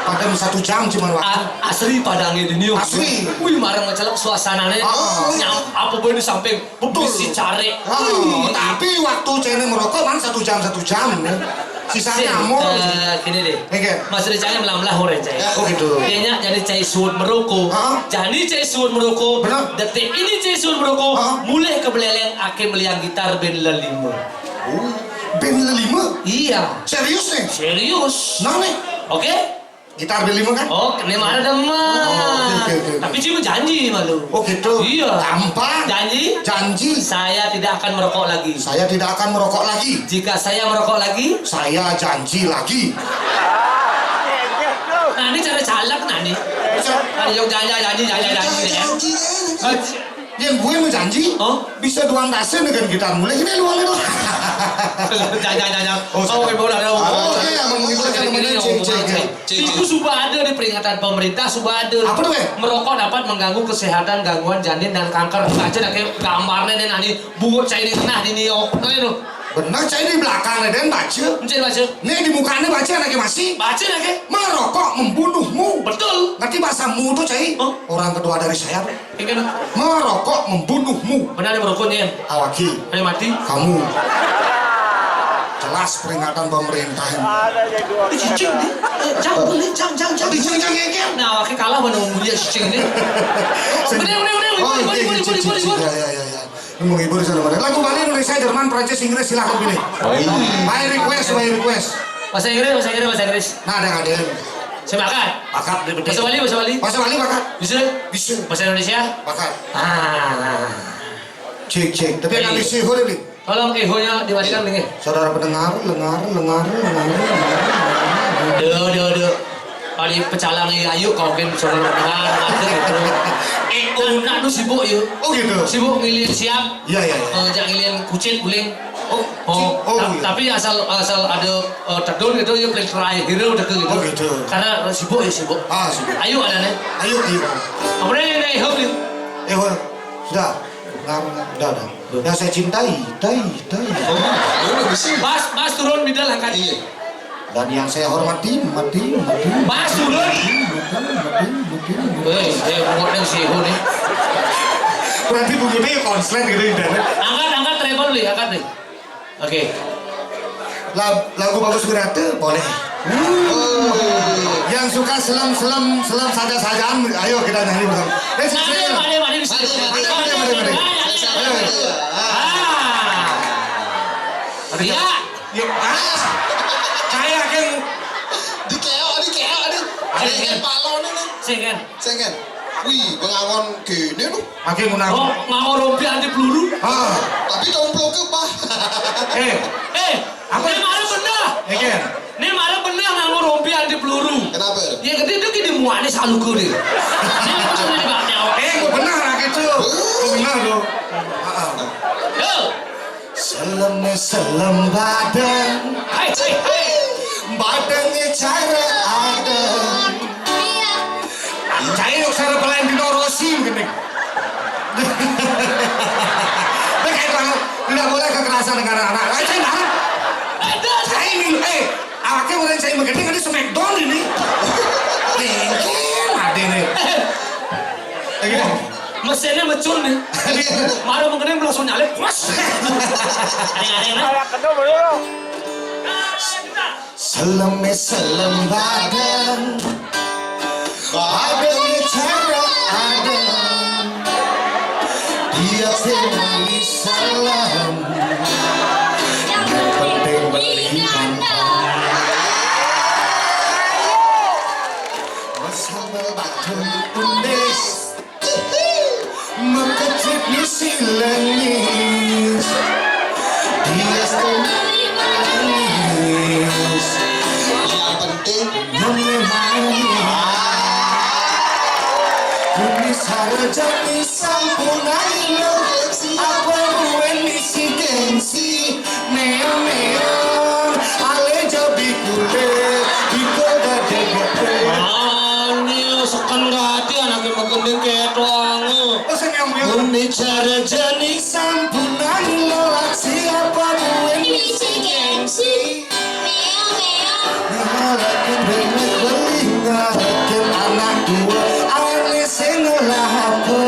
Padahal satu jam cuman waktu. A-, asri padangnya dini. Asri. Wih, marang ngecalep suasanané. Ah. Nyam-, apa boleh di samping. Betul. Bisi carik. Ah, tapi waktu cai ini merokok, man satu jam, satu jam, ya. Sisanya amul. Eh, gini deh. Oké. Mas Rizal yang melah-melah orang cai. Ya, oh gitu. Kayaknya jadi cai suud merokok. Hah? Jadi cai suud merokok. Benar. Detik ini cai suud merokok. Hah? Mulih ka Buleleng, aké meliang gitar bin lelima. Oh, bin lelima? Iya. Serius nih? Serius. Nah nih. Oké? Gitar beli mah kan? Oh, ini mah ada mah. Oh, oké, oké, oké, oké. Tapi cuma janji malu. Oh, gitu. Iya. Gampang. Janji? Janji. Saya tidak akan merokok lagi. Saya tidak akan merokok lagi. Jika saya merokok lagi? Saya janji lagi. Nah, ini cara caleg, nah, nih. Bisa. Ayo, janji, janji, janji, janji, ya. Janji, janji. Yén buin mau janji, oh? Bisa duan dasa dengan gitar mulih ini luar itu. Jangan, jangan, jangan. Oh, oké, boleh ada. Oh, oké, ya, menghibur kan namanya cek, cek, cek. Itu suba ada di peringatan pemerintah, suba ada. Apa tuh, eh? Merokok dapat mengganggu kesehatan, gangguan janin dan kanker. Baca dah kayak gambarnya nih, nanti buat saya ini nah, ini, oh, nah, itu. Benar, cai di belakang ada yang baca. Encén baca. Nih di mukanya baca anaknya masih. Baca anaknya. Merokok membunuhmu. Betul. Ngerti bahasa mu tuh, cai? Hah? Orang kedua dari saya. Iya kan? Merokok membunuhmu. Benar dia merokoknya. Awaki. Ada mati. Kamu. Jelas peringatan pemerintah ini. Ada yang dua. Eh, cicing nih. Eh, jangan boleh, jangan, jangan, jangan. Cicing, jangan, jangan. Nah, awaki kalah mana umurnya cicing nih. Benar, benar, benar. Oh, iya, iya, iya, iya, iya. Menghibur sana mana. Lagu Bali, Indonesia, Jerman, Prancis, Inggris, silahkan pilih. Oh, iya. By request, by request. Bahasa Inggris, bahasa Inggris, bahasa Inggris. Nah, ada, ada. Saya bakat. Bakat, dia betul. Bahasa Bali, bahasa Bali. Bahasa Bali bakat. Bisa? Bisa. Bahasa Indonesia? Bakat. Ah. Cek, cek. Tapi yang Iya. habis sihur ini. Tolong ehonya dimatikan, nggih. Saudara pendengar, lengar, lengar, lengar, lengar. Duh, duh, duh. Kali pecalang ya, ayo kau kan saudara pendengar, ngadeg gitu. Eh, oh, nak tuh sibuk yuk. Oh gitu. Sibuk ngiling siap. Iya, iya, iya. Eh, jak ngiling kucit, guling. Oh, Oh, oh, ta- iya. tapi asal asal ada eh, tedun gitu ya, paling terakhir udah ke gitu. Oh gitu. Karena sibuk ya sibuk. Ah, sibuk. Ayo ada nih. Ayo, ayo. Apa nih, nih, hop nih. Eh, wah, sudah. Nggak, nggak, udah, udah. Yang saya cintai, tai, tai. Oh, lu mesti. Mas, mas turun middle angkat. Iya. Dan yang saya hormati, mati, mati. Mas turun. Mati, mati, mati, mati. Eh, eh, bukan si Ibu nih. Berarti begitu ya konslet gitu internet. Angkat, angkat treble nih, angkat nih. Oke. Lag- lagu bagus berarti boleh. Yang suka selam-selam selam saja-sajaan, ayo kita nyanyi bersama. Eh, Mari, sini. mari, mari, bisa. Mari, mari, mari, mari. Mari, mari, mari. Ayo. Ah. Ada Ya. Yuk, ah. Saya akan Dikeok, dikeok, aduh. Ada Sing, yang kan? Palon ini. Sing, kan? Sing, kan? Wih, bengangon gini loh. Oke, menang. Oh, nganggo rompi anti peluru. Ah. Tapi complok ke, Pak? Eh, Eh, Apa? Ini malah bener. Oke. Ini malah bener nganggo rompi anti peluru. Kenapa? Ya, gede itu gini muane saluku nih. Ini bener nih, Pak, nyawa. Eh, kok benar lah gitu. Kok benar loh. Ah, ah. Yo. Seleme selem badeng. Hai, hai, hai. Badenge cara adem. Iya. Cai yuk, cara pelayan di Norosi gini. Ini kayak banget. Tidak boleh kekerasan dengan anak. Eh, saya marah. Saya min, eh, awaknya orang saya mengerti kan smackdown ini. Mungkin ada nih. Iya. Mesinnya mecun nih. Marah mengenai langsung nyalip. Mas. Aneh-aneh, nah. Kayak kedua dulu. Seleme selem badeng, badeng cara adem. Dia sendiri salam, yang penting beli kantong. Bersama batu undis. Mekejut misi lengis. Dia setengah lengis. Yang penting nyemeh manis. Bumi sarjani sampun ayo. Apa ruwen misi gengsi? Meon-meon, ale jabi kulit, iku dadi gede. Ani, seken gati anake mekene ketonge. Oh, sing yang meon. Mun bicara jani sampunan lelak siapa duwe misi gengsi. Meon-meon. Ngalakin beli ngalakin anak dua, ane sing ngelah apa?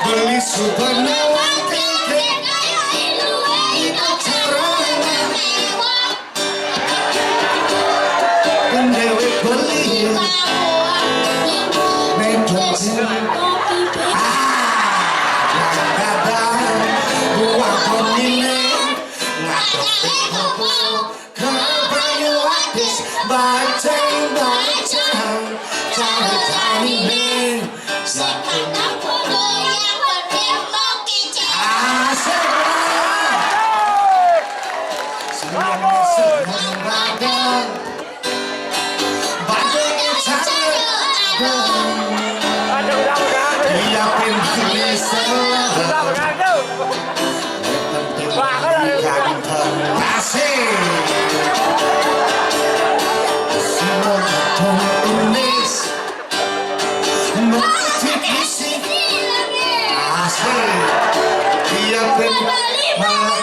Beli supernova. Pendewek beli. Medan. Ah, yang gadang buah pemilih. Ngadep kopo. Kebanyu atis bajang-bajang. Cari-cari nih. Sekarang foto yang penting mau kece. Asik. Senang, senang badan. Badan cara ada. Dia pun bisa. Ganteng. Asik. Semua ganteng unis. Asik. Dia pun malah.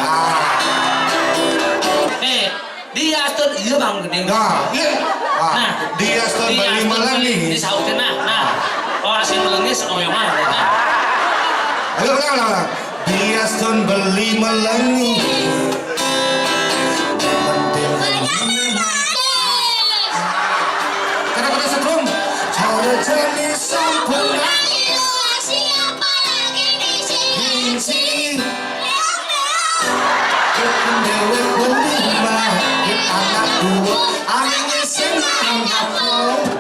Ah. Eh, dia Aston, iya, Bang, gede. Nah, iya. Ah, Nah, dia Aston dia beli Aston melengi. Di sautin, nah, nah. Orang sing melengi, oh, yang mana, nah. Ayo, ulang, ulang, ulang. Dia Aston beli melengi. Penting. Kenapa dia setrum? Cara jenis sampun. Siapa lagi di sini? Sini. Dewe beli mah, anak dua. Sing anak aku.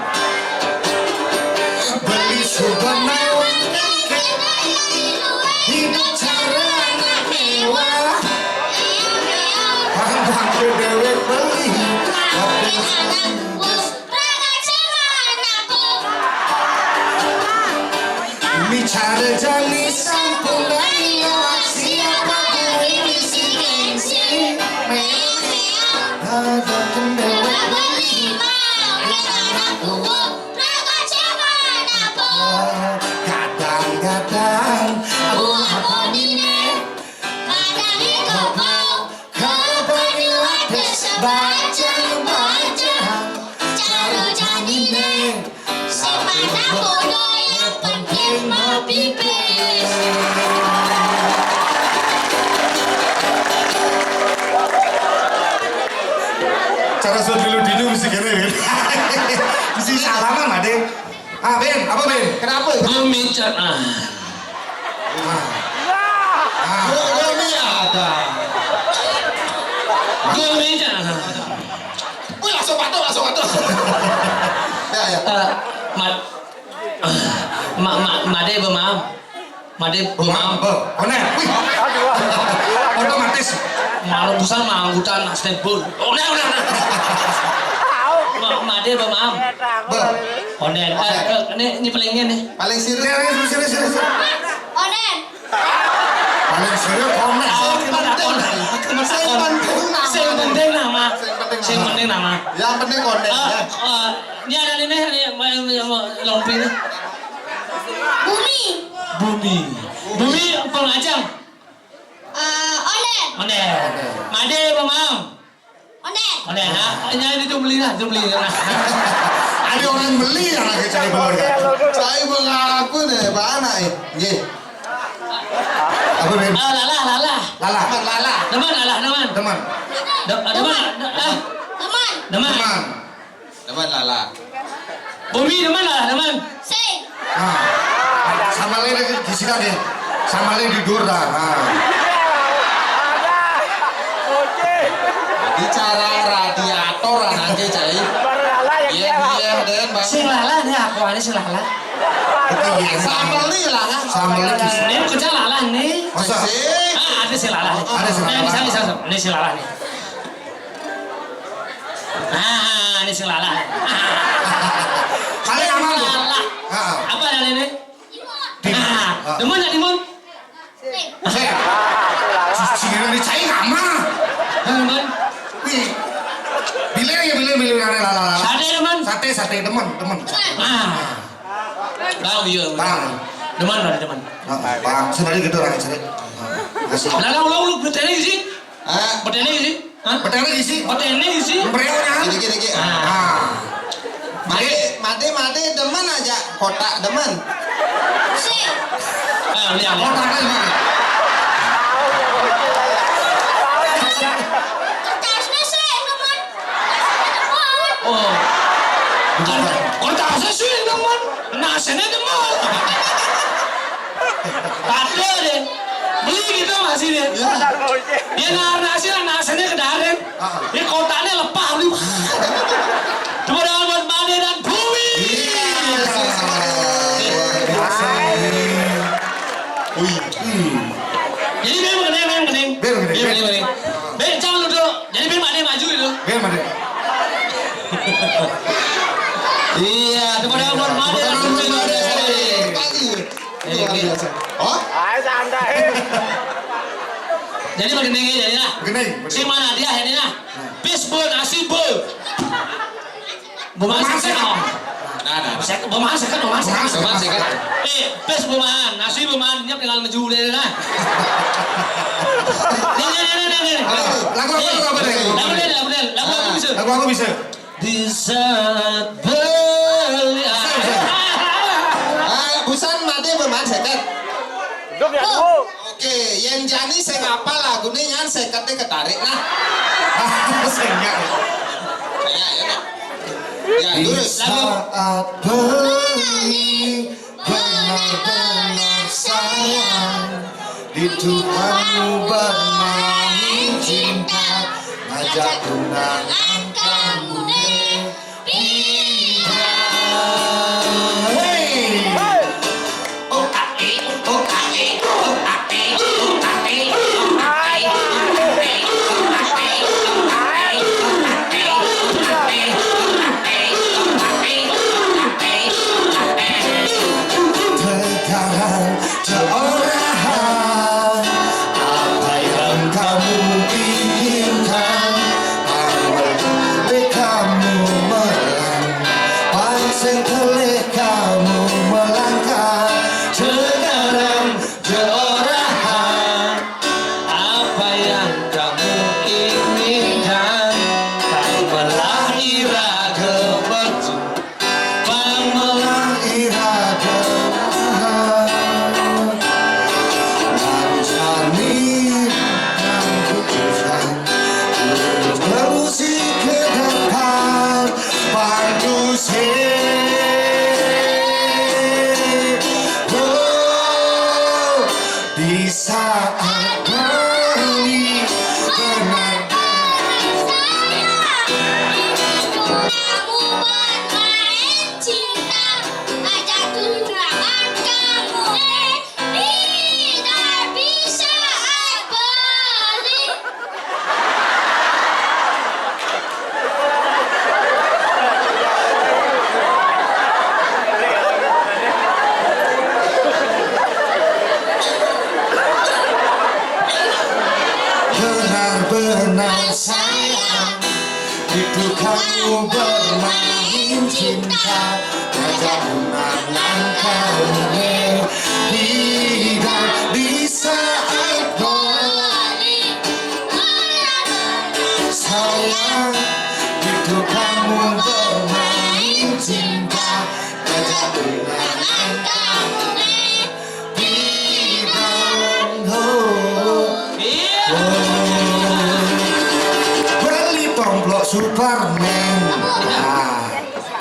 Beli suba mewah, hidup cara anak mewah. Bang-bang ke dewek beli. Bicara jani sampun lewat, siapa lagi bisi gengsi. Ada kendala. Kadang-kadang buah bonine, kadang kopo, kapan wates baca-baca. Cara janine, sepeda bodo yang penting mau pipis. Cara sudah dulu dino mesti kene, Ben. Mesti salaman, Ade. Ah, Ben, apa, Ben? Kenapa? Gumi, Cak. Ah. Ah. Ah. Gumi ada. Gumi, Cak. Wih, langsung patuh, langsung patuh. Ya, ya. Eh, Mat-, ma-, ma-, Made bemam. Made bemam. Bemam, be. Onen. Wih. Otomatis. Malu busan mah anggutan stempel. Onen, onen, onen. Ma-, Made bemam. Be. Onen. Eh, eh, ini, ini pelingin nih. Paling sirih. Sirih, sirih, sirih, sirih. Onen. Paling sirih onen. Ah, sing penting. Sing penting nama. Sing penting nama. Sing penting nama. Sing penting nama. Yang penting onen, eh, ya. Eh, ini ada ini nih, ini yang, yang, yang lompi nih. Bumi. Bumi. Bumi apa ngajang? Eh, onen. Onen. Made apa mau? Onen. Onen, ha? Ini itu beli lah, itu beli lah. Ada orang beli yang lagi cari keluarga. Saya mengaku deh, Pak anak, eh. Nggih. Apa, Ben? Ah, lalah, lalah. Lalah. Lalah. Demen, lalah, demen. Demen. De-, demen, de-, ah. Demen. Demen. Demen. Demen, lalah. Bumi demen lah, demen. Sing. Nah, sama lagi di sini nih. Sama lagi di dur dah. Nah. Bicara radiator anaknya, Cai. Iya, iya, Den, Bang. Sing lalah nih, aku aja sing lalah. Itu iya, sama. Sama beli lah, kan? Sama beli. Ini pecah lalah nih. Masa? Sing. Ah, ada sing lalah. Ada sing lalah. Ini bisa, bisa, bisa. Ini sing lalah nih. Nah, ini sing lalah. Paling aman tuh. Lalah. Heeh. Apa yang ini? Timun. Nah, heeh. Demen nggak timun? Sing. Si, si Ira dicai aman. Demen. Wih. Pilih ya, pilih, pilih, pilih, lalah, lalah. Sate demen. Sate, sate demen, demen. Ah. Bang, iya. Bang. Demen, demen. Heeh, Bang. Sebenarnya gitu orang sini. Heeh. Masih. Lalah, ulah, ulah, betul sih. Hah? Betul sih. Hah? Betul sih. Betul sih. Beri orang. Gini, gini, gini. Ah. Ah. Made, Made, Made demen aja kotak demen. Sih. Ah, lihat, lihat. Kotak demen. Kertasnya sih demen. Oh. Bukan. Kertasnya sih demen. Nasenya demen. Ada deh. Beli gitu masih deh. Ya. Dia nahar nasi lah, nasenya ke darin. Ah. Ini kotaknya lepah, beli. Tepuk tangan buat Made dan Bumi. Iya, sih, semangat. Luar biasa ini. Wih. Hmm. Jadi, Bim, mending, Bim, mending. Bim, mending. Bim, mending, mending. Bim, jangan lu dulu. Jadi, Bim, ada yang maju itu. Bim, mending. Iya, tepuk tangan buat Made dan Bumi. Pagi. Luar biasa. Oh? Ayo, santai. Jadi begini, jadi lah. Begini, begini. Si mana dia ini lah? Bis, bu, nasi, bu. Bukan seket, oh. Nah, nah, nah. Seket, bukan seket, bukan seket. Bukan seket. Eh, bis bukan, nasi bukan, dia tinggal meju deh lah. Nih, nih, nih, nih, nih. Lagu apa, lagu apa, nih? Lagu deh, lagu deh, lagu aku bisa. Lagu aku bisa. Di saat beli. Ah, busan Made bermain seket. Hidup ya, Bu. Oke, yang jani sing apa lagune nyan sekete ketarik nah. Sing nggak. Ya, ya, Pak. Ya, terus. Saat beli benar-benar sayang, di Tuhanmu bermain cinta, ngajak tunangan kamu. Benar-benar sayang, itu kamu bermain cinta. Aja menang kamu tidak di saat balik. Sayang, itu kamu bermain cinta. Aja menang kamu. Bang Ho. Iya. Oh. Beli tomplok Superman. Nah.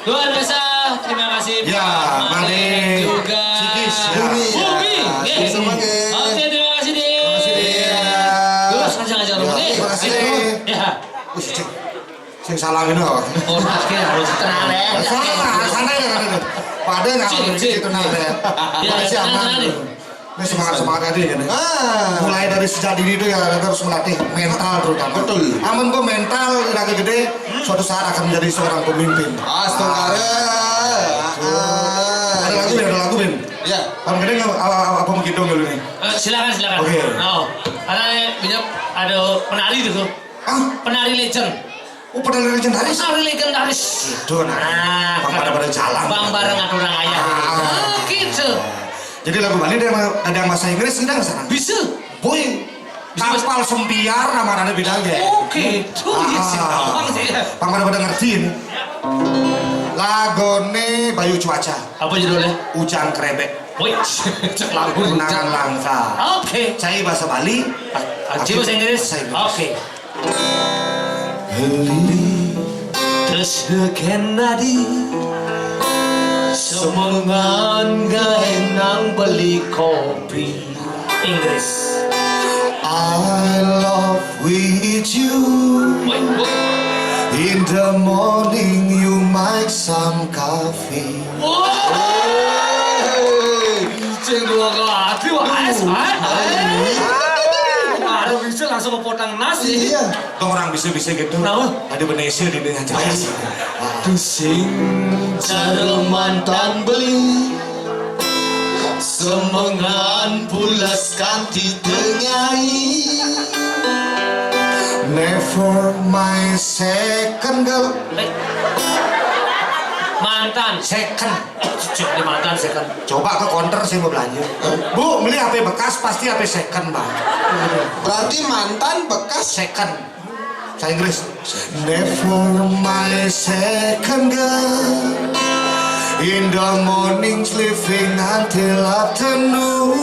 Luar biasa, terima kasih. Ya, Pak Made Made juga. Sigis, ya. Bumi. Bumi. Ya, Oke. Sigis sama, Ge. Oke, terima kasih, Dik. Terima kasih, Dik. Terus aja aja. Ya, Oke. Terima kasih, Dik. Ya. Wis, cek. Sing salah ngene kok. Oh, oke, harus tenang ya. Salah, salah ya, salah ya. Padahal nggak Cik, boleh cik. Gitu, nah, ya. Ya, Masih tenang, aman. Tenang, nih. Ini semangat-semangat aja ya, nih. Ah. Mulai dari sejak dini itu ya, kita harus melatih mental terutama. Betul. Amun kok mental lagi gede, suatu saat akan menjadi seorang pemimpin. Astaga. Ah. Ada lagu ya, ada lagu, Bim? Ya. Bang Gede nggak, apa, apa, apa mau gitu dulu nih? Eh, silakan, silakan. Oke. Oh, karena ini ada penari tuh. Ah? Penari legend. Oh, penari legendaris. Penari legendaris. Itu, nah. Nah, Bang kan. Pada-pada jalan. Bang bareng aturan ayah. Ah. Oh, gitu. Jadi lagu Bali ada yang, ada yang bahasa Inggris, enggak, sana? Bisa. Boy. Bisa, Mas. Kapal Sempiar namanya beda, ya. Oke. Itu iya sih, Ah. Bang, sih. Bang pada-pada ngerti ini. Lagone Bayu Cuaca. Apa judulnya? Ujan Krebek. Wih, cek lagu Kenangan Langka. Oke. Cai bahasa Bali. Ah, Cai bahasa Inggris? Bahasa Inggris. Oke. Beli terus deken tadi semengan gaenang beli kopi. Inggris. I love with you. Wait, wait. In the morning you make some coffee. Wah. Cek dua kali, wah, es, es, es. Baru bisa langsung kepotong nasi. Iya. Tong orang bisa-bisa gitu. Kenapa? Ada Indonesia di Indonesia. Tusing cara mantan beli semengan pulas kanti tengai. Never my second girl. Mantan. Second. Cucuk di mantan second. Coba ke counter, saya mau belanja. Bu, beli H P bekas pasti H P second, Bang. Berarti mantan bekas second. Bahasa Inggris. Never my second girl. In the morning sleeping until afternoon.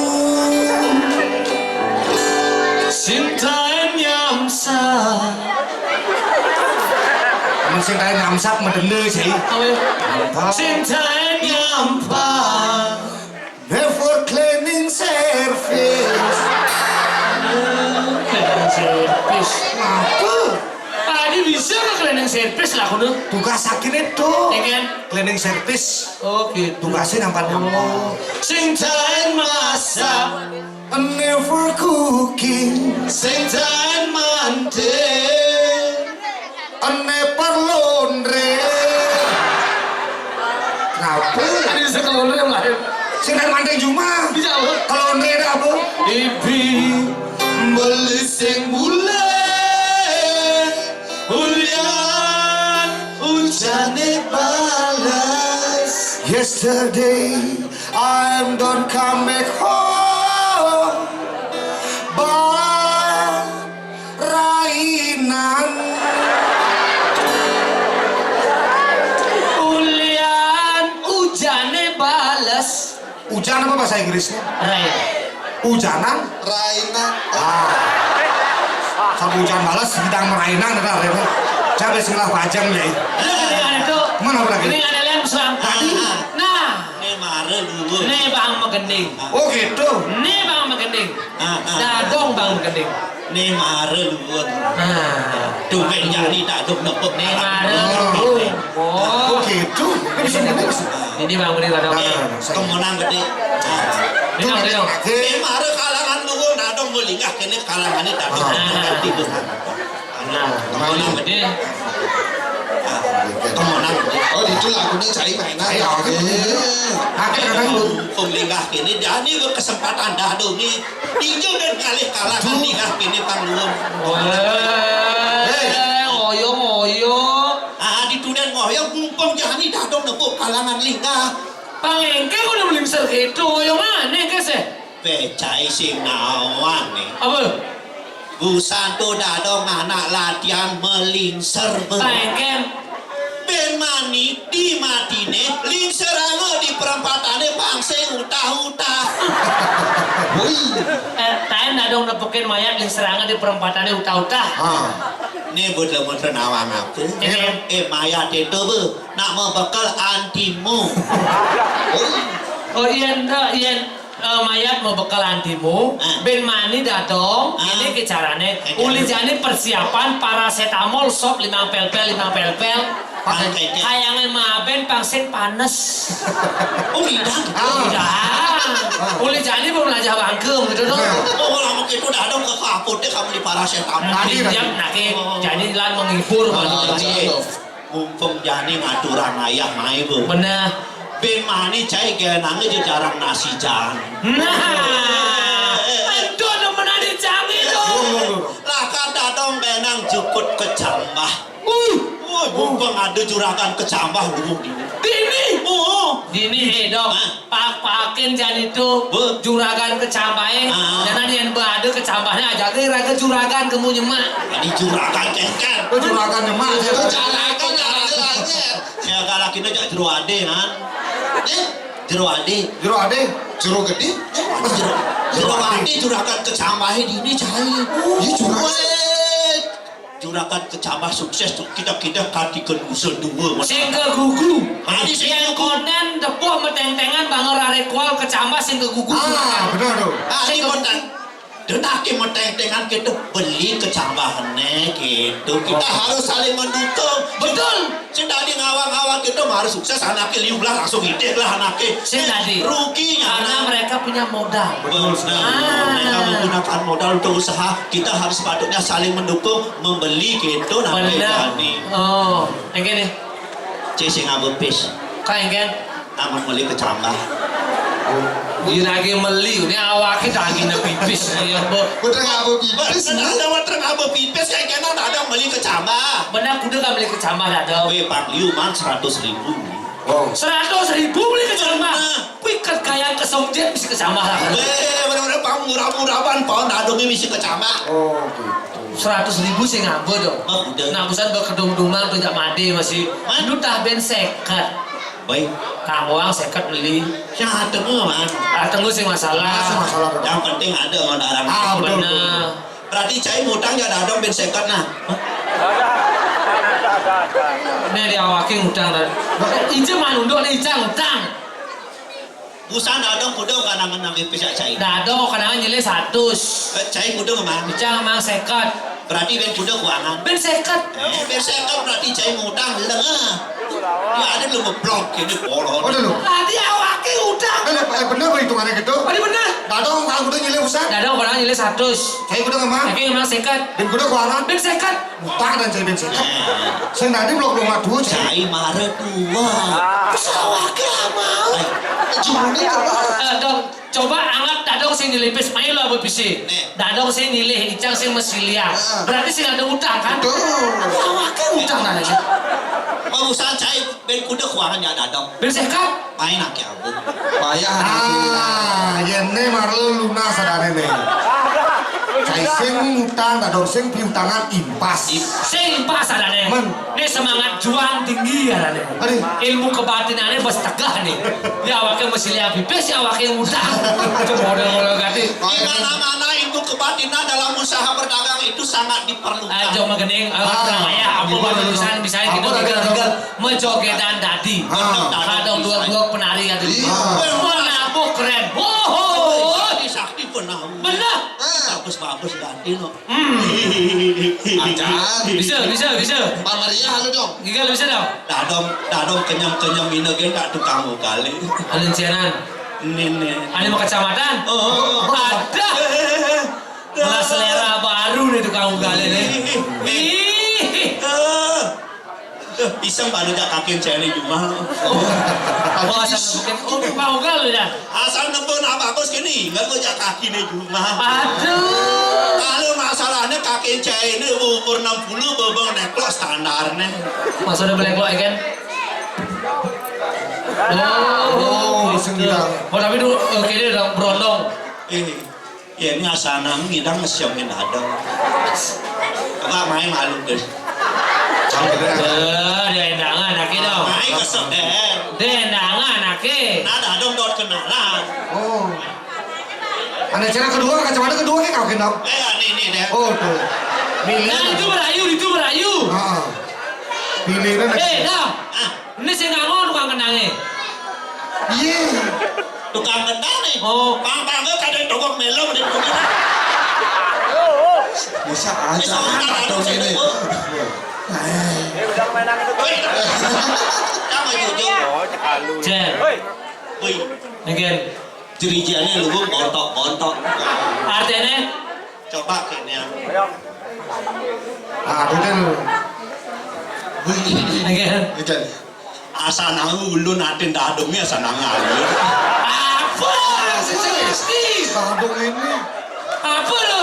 Cinta nyamsa. Mun sing kae ngamsak medende sih. Apa ya? Cinta nyampa. Never cleaning service. Cleaning service. Apa? Tadi bisa ke cleaning service lah kono. Tugas sakit itu. Iya kan? Cleaning service. Oh gitu. Tugasnya nampak-nampak. Cinta masak. Never cooking. Sing taen mandi. Never laundry. Kenapa? Tadi bisa ke laundry yang lain. Sing taen mandi cuma. Bisa, apa? Kalau laundry ada apa? Ibi beli sing bule. Ulian ujane balas. Yesterday I don't come back home, but rainan. Ulian ujane bales. Ujan apa bahasa Inggrisnya? Rain. Ujanan? Rainan. Ah. Sama ujan bales, sedang merainan, ada apa? Coba sekolah pajang ya. Lu kedengaran itu. Mana lagi? Kedengaran lem suang tadi. Nah. Nih mare luwur. Nih bang megending. Oh gitu. Nih bang megending. Ah, ah. Dadong bang megending. Nih mare luwur. Nah. Tuh ben jani dadong nepuk. Nih mare luwur. Oh gitu. Ini bisa, ini bisa. Ini bang megending dadong. Nah, nah, nah, nah. Kemenang gede. Ini bang megending. Nih mare kalangan luwur dadong melinggah kene kalangane dadong. Nah. Nah, kemenang gede. Temenan. Oh, ditu lagune cai mainan. Cai, oke. Akeh kadang, Bu. Mumpung linggah kene, jani kesempatan dadonge. Dinjo kan ngalih kalangan linggah kene pang luwung. Weh, ngoyo-ngoyo. Ah, ditunden ngoyo mumpung jani dadong nepuk kalangan linggah. Pang engke kudu melingser gitu, ngoyo maneh engke sih. Weh, cai sing nawane. Apa? Busan to dadong anak latihan melingser, Be. Paengken. Ben mani di matine lingseranga di perempatane pang sing utah-utah. Woi. Eh, taen dadong nepukin mayat lingseranga di perempatane utah-utah. Ah. Ni buat lemon nawang apa? Iya. Eh, mayat itu, Bu, nak mau bekel antimu. Woi. Oh, iya, ndak, iya. Eh, mayat mau bekel antimu, ah, ben mani dadong, ah, ini ke carane. Oke. Uli jani persiapan parasetamol sop limang pelpel, limang pelpel. Pakai. Kayange maben pang sing panes. Oh, udah. Ah. Udah. Ah. Uli jani mau belajar bangkem gitu dong. Nah. Oh, lama gitu dadong ke apotek kamu di parasetamol. Nah, pinjam, nah, ke, oh, jadi lan menghibur. Ah, gitu. Iya. Mumpung jani ngaturan ayah mae, Bu. Bener. Bimani cai genange jejarang nasi jan. Nah, eh, eh, eh, itu demenan di cang itu. Lah, kata dong benang jukut kecambah. Uh. Woi, mumpung ada juragan kecambah, lu dini. Dini. Oh. Dini, eh, dong. Hah? Pak-pakin jan itu. Be. Juragan kecambahe. Ah. Jangan yang berada kecambahnya aja ke raga juragan kamu nyemak. Jadi juragan kengkeng. Oh, juragan nyemak. Itu juragan, juragan aja. Ya, kalau kita jak jero ade, kan? Eh, jero ade. Jero ade, jero gede. Eh, jero, jero ade juragan kecambahe dini cai. Iya, juragan. Weh. Juragan kecambah sukses tuh, kita-kita katiken usul dua. Sing kegugu. Adi sing kegugu. Konen depuh metengtengan bangun rare kual kecambah sing kegugu. Ah, bener tuh. Adi sing kegugu. Meteng. Denake metengtengan kita beli kecambahne gitu. Kita harus saling mendukung. Betul. Sing dadi ngawang-ngawang kita harus sukses, anake liu lah langsung idih lah anake. Sing dadi. Ruginya karena anak. Mereka punya modal. Betul sekali. Ah. Mereka menggunakan modal untuk usaha. Kita harus sepatutnya saling mendukung, membeli gitu nanti. Benar. Dadi. Oh, engke nih. Cek sing ngabut pis. Kok engke? Amun meli kecambah. Iya lagi meli, ini awake dagingnya pipis ya, Bu. Udah ngabut pipis. Bener, ada water ngabut pipis kayak kena ada meli kecambah. Benar kudu kan meli kecambah ada. Weh, Pak Liu man seratus ribu. Oh. Seratus ribu meli kecambah. Nah. Kuwi ket kaya kesongjet mesti kecambah lah. Weh, bener-bener pang murah-murah pan pohon adungnya mesti kecambah. Oh, gitu. Seratus ribu sih ngabut dong. Oh, udah. Nah, busan berkedung-dungan tuh jak made masih. Man? Lu tah ben seket. Baik. Kang uang seket beli. Sing ateng mah, Man. Ateng sing masalah. Masalah. Yang penting ada mau darah. Ah, betul, betul. Bener. Berarti cai ngutang ya dadong ben seket nah. Hah? Ini dia awake ngutang dah. Ije manunduk nih, Ijang, utang. Busan dadong kudu kanangan nang pipis cai. Dadong kanangan nyilih satus. Eh, cai kudu mang. Ijang mang seket. Berarti ben kudu kuangan. Ben seket. Eh, ben seket berarti cai ngutang lengah. Ya ada lu ngeblok ini polon. Ada lu. Tadi awake utang. Eh, eh, bener perhitungannya gitu. Tadi bener. Dadong utang kudu nyilih busan. Dadong kanangan nyilih satus. Cai kudu mang. Cai mang seket. Ben kudu kuangan. Ben seket. Utang dan cai ben seket. Sing tadi blok dua dua cai. Cai mare dua. Pesawake lama. Jumane coba. Eh, dong, coba anggap dadong sing nyilih pis, main lo apa bisi? Nih. Dadong sing nyilih, Ijang sing mesiliang. Heeh. Berarti sing ada utang kan? Betul. Awake utang kan? Mau usaha cai ben kuda kuangan ya dadong. Ben seket. Main aki aku. Bayar. Ah, yen ne marlo lunas adane ne. Cai sing utang dadong sing piutangan impas. Sing pas adane. Men. Ini semangat juang tinggi adane. Aduh. Ilmu kebatinannya bos tegah nih. Ya awake mesti lihat pipis ya awake utang. Coba model-model ganti. Di mana-mana ilmu kebatinan dalam usaha berdagang itu sangat diperlukan. Ayo, coba gening, eh, ah, apa gimana tuh? Bisa, bisa apa gitu, tadi, tinggal, tinggal. Mejogedan tadi. Ah. Kadang dua-dua penari ya tadi. Iya. Wah, nabuh keren. Woho. Sakti, sakti penahu. Bener. Ah. Bagus-bagus ganti lo. Hmm. Acan. Bisa, bisa, bisa. Pak Maria, halo dong. Gigal bisa dong. Dadong, dadong kenyang-kenyang mina ge tak tukang kali. Alun siaran. Ini, ini. Ada mau kecamatan? Oh. Ada. Eh, eh, eh. Malah selera baru nih tukang ugal ini. Ih. Eh. Iseng baru jak kaki cewek di rumah. Oh, asal nepukin. Oh, mau gaul ya? Asal nepun apa aku segini, nggak mau jak kaki di rumah. Aduh. Kalau masalahnya kaki cewek ini umur enam puluh, bobong neklok standarnya. Masa udah beleklok ya kan? Oh, gitu. Oh, tapi dulu, oke, dia udah berondong. Ini. Ya, ini asana ngidang ngesiongin ada. Apa main malu, Gus? Eh, dia endangan, aki dong. Main kesel, eh. Dia endangan, aki. Nah, ada dong, dot kenalan. Oh. Ada cara kedua, kacamata kedua, kayak kau kenal. Eh, ini, ini, deh. Oh, tuh. Nah, itu merayu, itu merayu. Ah. Pilihnya. Eh, dah. Ah. Ini sing ngangon tukang kendangnya. Iya. Tukang kendang nih. Oh. Pang-pang kadang togok melo di bumi. Bisa aja. Bisa aja, ada dong sih, ini. Ini udah mainan itu. Woi. Sama jujur. Oh, cekalu. Jen. Woi. Wih. Mungkin. Jerijiannya lu bontok-bontok. Artinya? Coba kene. Ah, bukan. Bukan. Asa nang ulun atin dadongnya asa nang ayu. Apa? Sisi, sisi. Dadong ini. Apa lo?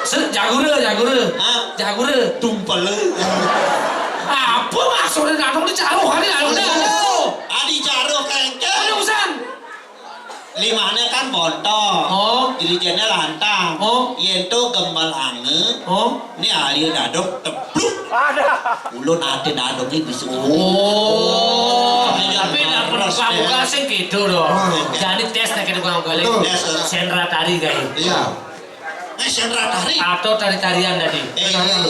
Se-, jagure, jagure. Hah? Jagure. Tumpel. Apa maksudnya dadong dicaruh hari lalu dah. Adi caruh kengkeng. Ada urusan. Limane kan montok. Oh. Dirijennya lantang. Oh. Yen to gembel ange. Oh. Ini ayo dadok tepluk. Ada. Ulun ate dadok ini bisa. Oh. Tapi ndak perlu pramugari sing gitu loh. Oh. Jadi tes nek kene gua balik. Betul. Tes. Sentra tari kayak. Iya. Eh, sentra tari. Atau tari-tarian tadi. Eh, tarian.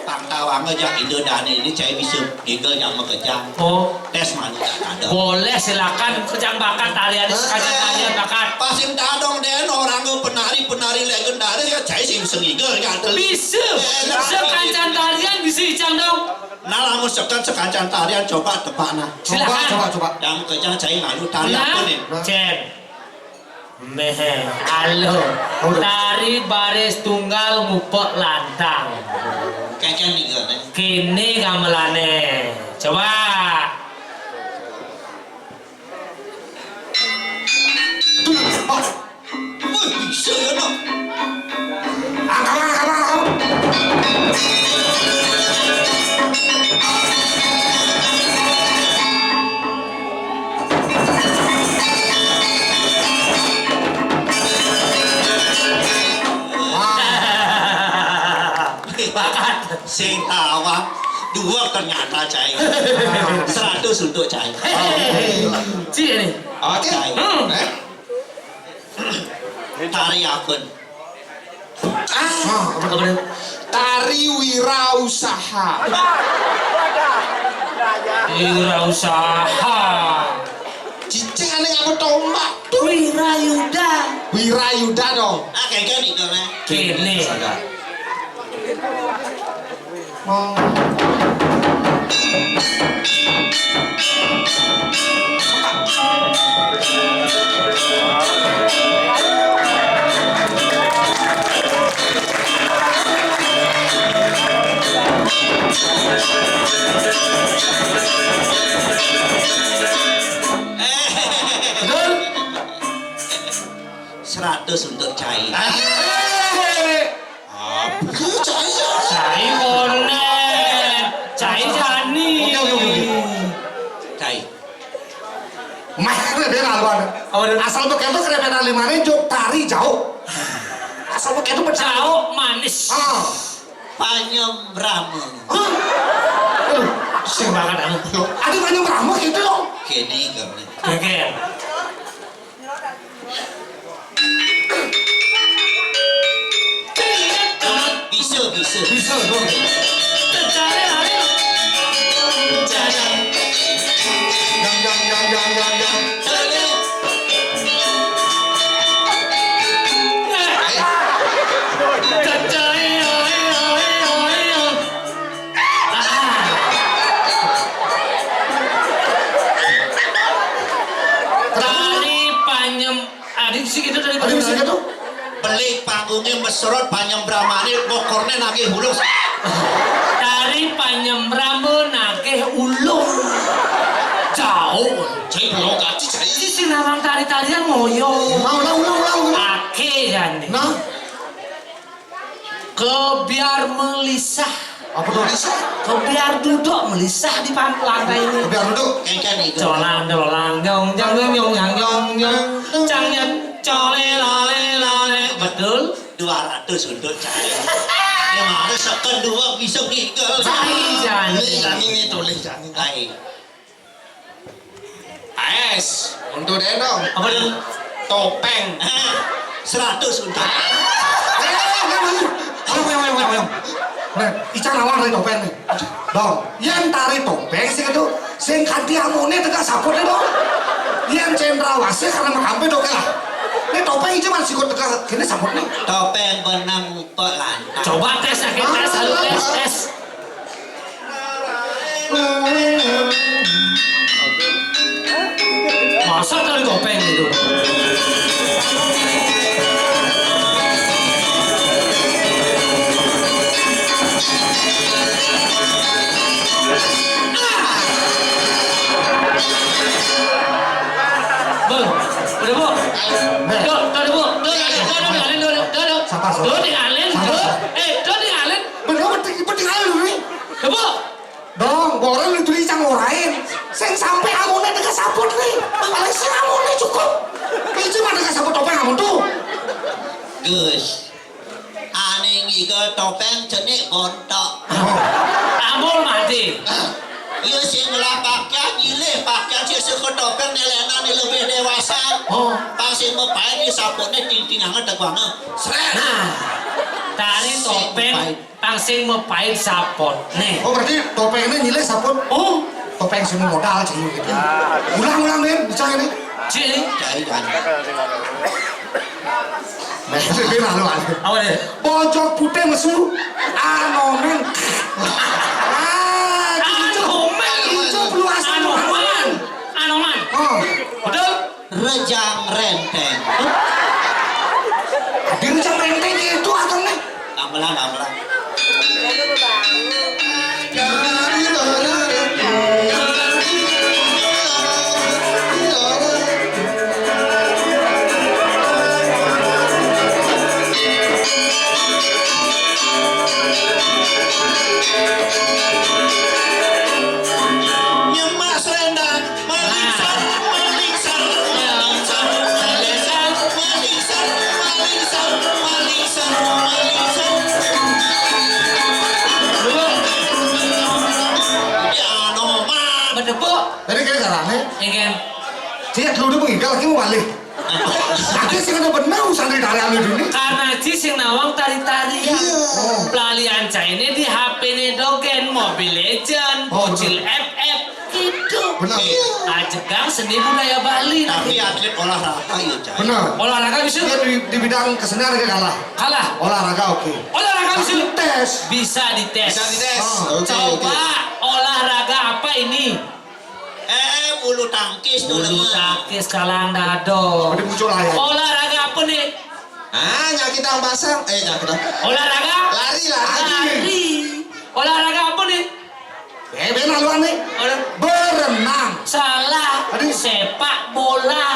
Pangkawang aja Indo Dani ini cai bisa gigel yang mekejang. Oh. Tes malu tak ada. Boleh, silakan, kejang bakat tarian, sekejang tarian bakat. Pasin tadong den orang ke penari-penari legendaris ya cai sing sengigel ya teli. Bisa. Sekancan tarian bisa icang dong. Nah, lamun sekan sekancan tarian coba tebak nah. Silakan. Coba, coba, coba. Yang mekejang cai malu tari apa nih? Nah. Cen. Meh, alo. Tari baris tunggal ngupek lantang. Keken nih gane. Kene gamelane. Coba. Wih, bisa ya, no? Angkara, angkara, angkara. Bakat. Sing tawang dua ternyata cai. Seratus untuk cai. Cik ni. Oke. Cai. Hmm. Eh? Tari apa? Ah, apa namanya? Tari wirausaha. Wirausaha. Cicing aneh apa tombak? Wirayuda. Wirayuda dong. Ah, kayak gini dong, eh. Kene. Seratus untuk cai. Eh. Apa? Cai ya? Cai konen, cai jani. Oke, oke, oke, oke. Cai. Meh, ini dia laluan. Apa dia? Asal begitu kerepetan lima ini jok tari jauh. Asal begitu betul. Jauh manis. Ah. Panyembrama. Hah? Aduh, sing banget, ah. Ada panyembrama gitu dong. Kene, kene. Oke. Bisa, bisa. Bisa, bisa. Yang, yang, yang, yang, yang, yang. Tari panyem-, ada sih gitu tadi. Ada sih gitu. Beli panggungé meserot, panyembramané bokorné nagih ulung. Tari panyembrama nagih ulung. Jauh. Cai belum kaji, cai. Sing nawang tari-tarian ngoyo. Ulang, ulang, ulang, ulang, ulang. Aké jani. Nah. Kebiar melisah. Apa tuh? Melisah. Kebiar duduk melisah di pam-, lantai ini. Kebiar duduk. Kéngkén itu. Colang dolang jong jang jong jang jong jong. Cangnya cole lale lale. Betul? Dua ratus untuk cai. Ya mana seken dua bisa ngigel. Cai, cai. Ini, ini, ini tulis, cai. Cai. Es, untuk Denong. Apa tuh? Topéng. Seratus untuk. Eh, eh, eh, eh. Ayo, ayo, ayo, ayo, ayo. Nah, Ica nawang tari topéng nih. Dong, yén tari topéng sing itu, sing kanthi amoné teka saputné dong. Yén cendrawasih karena makampé dong lah. Ini topéng Ica mana sikut teka, kéné saputné. Topéng benang upek lantak. Coba tes, ya, tes, halo, tes, tes. Masa tari topéng itu? Bu, udah, Bu. Tuh, tuh, Bu. Tuh, tuh, tuh, tuh, tuh, tuh, tuh. Sabar, sabar. Tuh, tuh, tuh. Sabar, sabar. Eh, tuh, tuh, tuh. Bener, penting, penting aja lu nih. Tuh, Bu. Dong, boran lu tuli cang orain. Sing sampai amoné teka saput nih. Paling sing amoné cukup. Iki mah teka saput topéng amun tuh. Gus. Ané ngiga topéng jenik bontok. Oh. Ambul mati. Ah, iya sing ngelah pakaian, nyilih pakaian sing saka topéng nélénan lebih dewasa. Oh. Pas sing mepain ya saputné ting-tingangan teguangan. Srét. Nah, tari topéng. Sing mepain. Tang sing mepain saputné. Oh, berarti topéngné nyilih saput. Oh. Topéng sing modal, cing, gitu. Ulang, ulang, Din, Ica ini. Cing. Cai kan. Nah, itu dia lalu, lalu. Apa deh? Bojog putih mesu, anomen. Ah, gitu. Anomen. Itu perlu asal anoman. Anoman. Oh. Betul? Rejang renteng. Ada rejang renteng itu atau nih? Gamelan, gamelan. Nyemak selendang. Malingsar, malingsar, malingsar, malingsar, malingsar, malingsar, malingsar. Ya, no, Mak. Bedebok. Tadi kayak caranya. Ingin. Cek dulu, dulu, lagi mau balik. Tapi sing ada bener santri tari anu dulu. Karena ci sing nawang tari-tarian. Iya. Pelalian cainé di H P-né dogén, Mobile Legend, oh, Bocil bener. F F. Gitu. Benar. Iya. Ajegang seni budaya Bali. Tapi atlet olahraga ya, Cai. Benar. Olahraga bisa? Dia di, di bidang kesenian dia kalah. Kalah. Olahraga oke. Olahraga bisa? Tapi tes. Bisa dites. Bisa dites. Ah. Oke, coba oke. Olahraga apa ini? Eh, bulu tangkis tuh. Bulu tangkis kalang dado. Seperti muncul layar. Olahraga apa nih? Ah, nyakit ang basang. Eh, nyakit ang. Olahraga? Lari, lari. Lari. Olahraga apa nih? Eh, ben haluan nih. Olah- Berenang. Salah. Aduh. Sepak bola.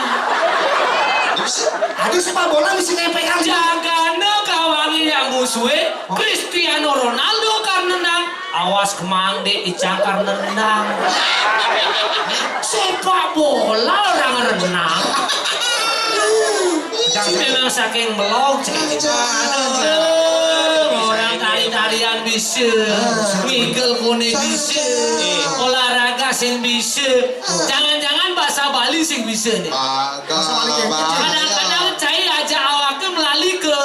Aduh, sepak bola mesti ngepekan. Jagana kawangi yang musuhe Cristiano Ronaldo karena nendang. Awas kemang dek icang karena nendang. Sepak bola orang renang. Memang saking melong. Aduh, orang tari-tarian bisa, ngigel kone bisa, olahraga sing bisa. Jangan-jangan bahasa Bali sing bisa nih. Bahasa Bali kayak gitu. Kadang-kadang cai aja awaknya melali ke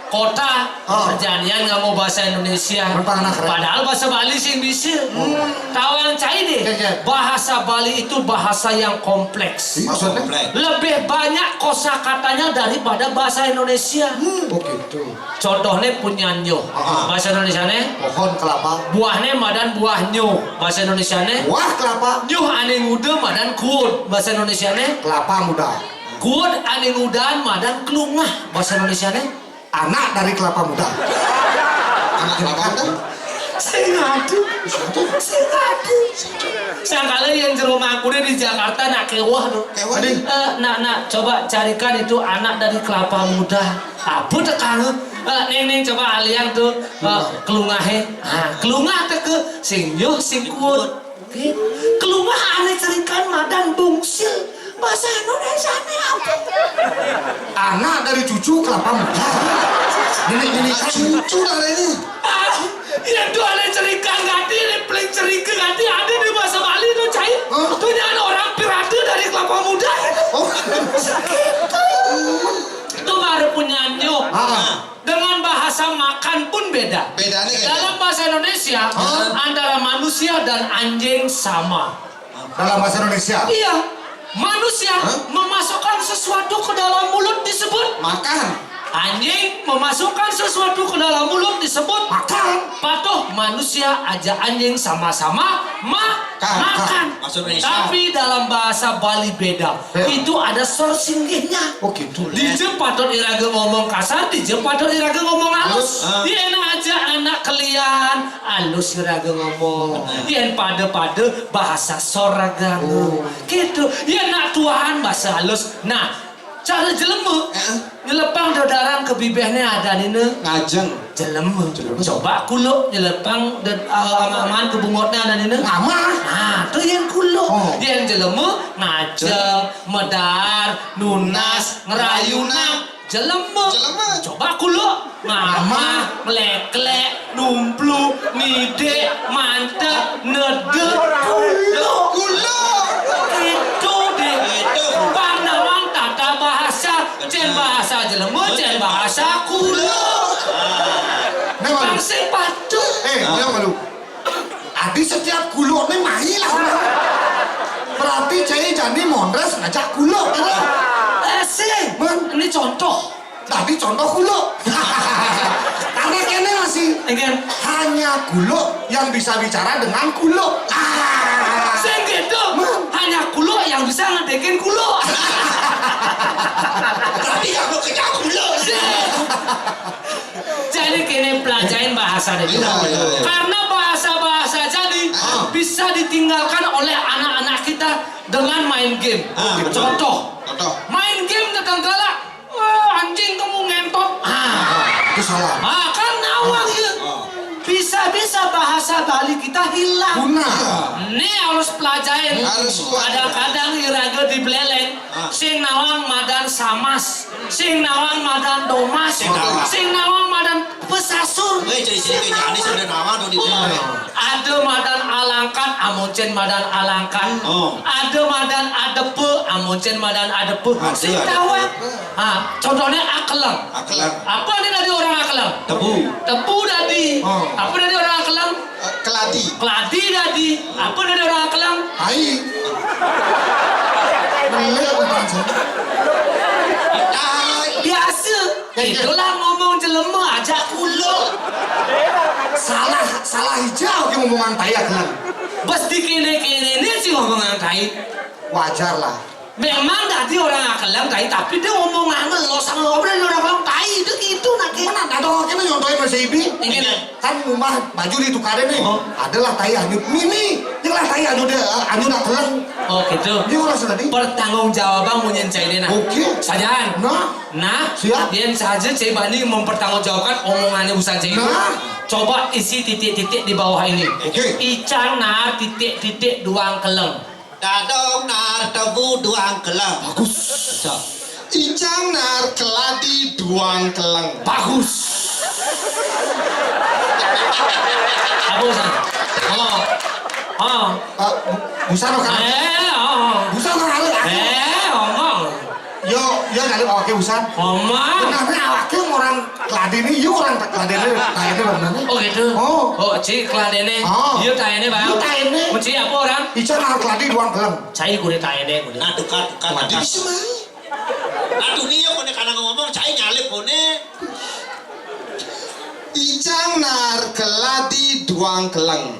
kota, ah, perjanjian nganggo bahasa Indonesia. Padahal bahasa Bali sing bisa. Tahu yang cai deh. Iya, iya. Bahasa Bali itu bahasa yang kompleks. Maksudnya? Lebih banyak kosakatanya daripada bahasa Indonesia. Oh, gitu. Contohnya punyan nyuh. Ah. Bahasa Indonesianya? Pohon kelapa. Buahnya madan buah nyuh. Bahasa Indonesianya? Buah kelapa. Nyuh ane nguda madan kuud. Bahasa Indonesianya? Kelapa muda. Kuut ané ngudan madan klungah, bahasa Indonésiané. Anak dari kelapa muda. Anak kelapa muda? Sing adu. Sing adu. Sangkala yén jero mangkuné di Jakarta nak kéweh to. Kéweh. Adi. Eh, nak, nak, coba carikan itu anak dari kelapa muda. Apa tekang? Eh, Néng, Néng, coba aliang to, eh, klungahé. Ah, klungah teka, sing nyuh, sing kuut. Oké. Klungah ané cerikan madan bungsil. Bahasa Indonésiané apa? Anak dari cucu kelapa muda. Nenek-nenek cucu dari ini. Ah, yén to ané cerikan ganti, ané paling ceriga ganti ada di bahasa Bali to, cai. Hah? To nyaan orang pirata dari kelapa muda. Oh. Sakitu. To baru punya nyuh. Ah. Dengan bahasa makan pun beda. Bedanya kayak Dalam bahasa Indonesia, Hah? antara manusia dan anjing sama. Dalam bahasa Indonesia? Iya. Manusia Hah? memasukkan sesuatu ke dalam mulut disebut Makan. Anjing memasukkan sesuatu ke dalam mulut disebut Makan. Patuh. Manusia aja anjing sama-sama ma Kan, makan. Bahasa Indonesia. Tapi dalam bahasa Bali beda. Beda. Itu ada sor singgihnya. Oh, gitu. Dija patut iraga ngomong kasar, dija patut iraga ngomong halus. Halus. Ah. Yén aja anak kelian, halus iraga ngomong. Benar. Yén pada-pada bahasa sor ragané. Oh. Gitu. Yén nak tuaan bahasa halus. Nah, cara jelema Heeh. nyelepang dedaran ke bibihné adané ngajeng. Jelema. Jelema. Coba kuluk nyelepang de, eh, ama-amaan ke bungutné adané ngamah. Nah, to yén kuluk. Oh. Yén jelema ngajeng, medar, nunas, ngrayunang. Jelema. Jelema. Coba kuluk. Ngamah, mleklek, numplu, ngidik, mantep, nedek, kuluk. Kuluk. Gitu deh. Gitu. Pang nawang tata bahasa, cén bahasa jelema, cén bahasa kuluk. Nah, Bang. Pang sing patuh. Eh, ulang malu. Adi setiap kuluk nih mai lah. Berarti cai jani mondres ngajak kuluk, kan? Eh, sing. Bang. Ini contoh. Tadi contoh kuluk. Karena kene masih Engken. hanya kuluk yang bisa bicara dengan kuluk. Ah. Sing gitu. Hanya kuluk yang bisa ngedekin kuluk. Tapi aku kenyang kuluk. Jadi kene pelajarin bahasa deh. Iya, iya, iya. Karena bahasa-bahasa jadi Ah. bisa ditinggalkan oleh anak-anak kita dengan main game. Ah, betul. Contoh, Contoh. main game tetangkala, "Wah, anjing kamu ngentot." Ah. Itu salah. Ah, kan nawang ya. Ah. Bisa-bisa bahasa Bali kita hilang. Punah. Ini harus pelajarin. Harus kuat. Kadang-kadang iraga di Beleleng, Ah. sing nawang madan samas, sing nawang madan domas, Sing nawang. sing nawang madan pesasur. Wéh, ciri-ciri kayak Janis ada nawang dong di Beleleng. Ada madan alangkat, amun cén madan alangkat. Oh. Ada madan adepe, amun cén madan adepe. Ah, Sing iya, nawang. adepe. Ah, contohnya akeleng. Akeleng. Apa nih tadi orang akeleng? Tebu. Tebu tadi. Oh. Apa tadi orang akeleng? Eh, keladi. Keladi tadi. Apa tadi orang akeleng? Tai. Bener, Bang Panji. Tai. Biasa. Ya, ya. Itulah ngomong jelema aja kuluk. Salah, salah hijau ki ngomongan tai akeleng. Bes dikene-kenene sih ngomongan tai. Wajar lah. Memang tadi orang akeleng tai, tapi dia ngomong angel lo sama lo, orang akeleng tai itu gitu nak. Mana ada orang kena nyontohin bahasa ibi? Ingin. Kan rumah baju ditukarin nih. Oh. Adalah tai hanyut mini. Inilah tai hanyut dia, hanyut akeleng. Oh gitu. Ini orang sudah di. Pertanggungjawaban munyin cai ini nah. Oke. Sajan. Nah. Nah, Siap. Yén saja cai bani mempertanggungjawabkan omongannya busan cai ini. Nah. Coba isi titik-titik di bawah ini. Oke. Icang naar titik-titik duang keleng. Dadong naar tebu duang keleng. Bagus. Icang naar keladi duang keleng. Bagus. Apa, San? Oh. Oh. Ah, bu-, busan orang. Eh, oh. Busan orang. Eh, omong. Yo, yo, dari awake busan. Omong. Benarnya awake orang keladi nih, yo orang keladi nih, keladi nih. Oh gitu. Oh. Oh, cai keladi nih. Oh. Yo, tai nih, Bang. Yo, tai nih. Mun cai apa orang? Icang naar keladi duang keleng. Cai kudu tai nih, kudu. Nah, tukar, tukar, Waduh, tukar. Bisa mah. Nah, dunia koné kana ngomong, cai nyalip koné. Icang naar keladi duang keleng.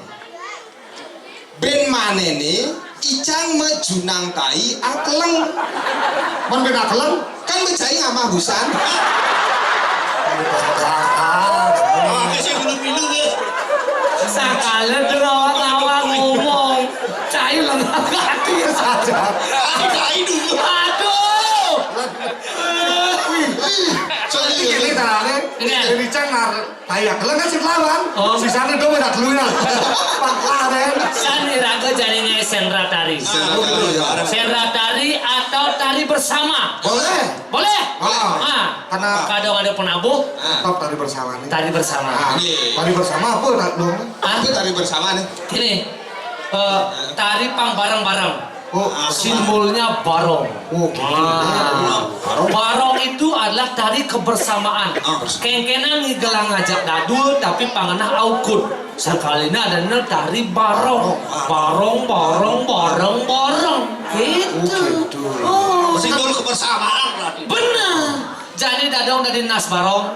Bén manéné Icang mejunang tai akeleng. Mon ben akeleng? Kan mejahi ngamah busan. Ah, sing minum-minum ya. Sakala dong awak-awak ngomong, cai lengah hati saja. Cai dulu. Aduh. Wih, wih. Soalnya ini caranya, Enggak. Ini cengar. Kayak, lha kan sing lawan. Oh. Sisane dong tak dulu ya. Pak Laren. San iraga jani ngaé senra tari. Senra tari. Oh, gitu ya. Senra tari atau tari bersama. Boleh. Boleh? Ah. Karena kadang ada penabuh. Tetap tari bersama nih. Tari bersama. Ah, tari bersama apa tak dong? Ah? Apa tari bersama nih? Gini, eh, tari pang bareng-bareng. Oh, simbolnya barong. Oh, gitu. Wah. Barong itu adalah tari kebersamaan. Ah, bersama. Kéngkénan ngigelang ngajak dadua, tapi pangenah aukud. Sakalina ada tari barong. Barong, barong, barong, barong. Gitu. Oh, gitu. Oh, simbol kebersamaan berarti. Bener. Jani dadong dadi nas barong.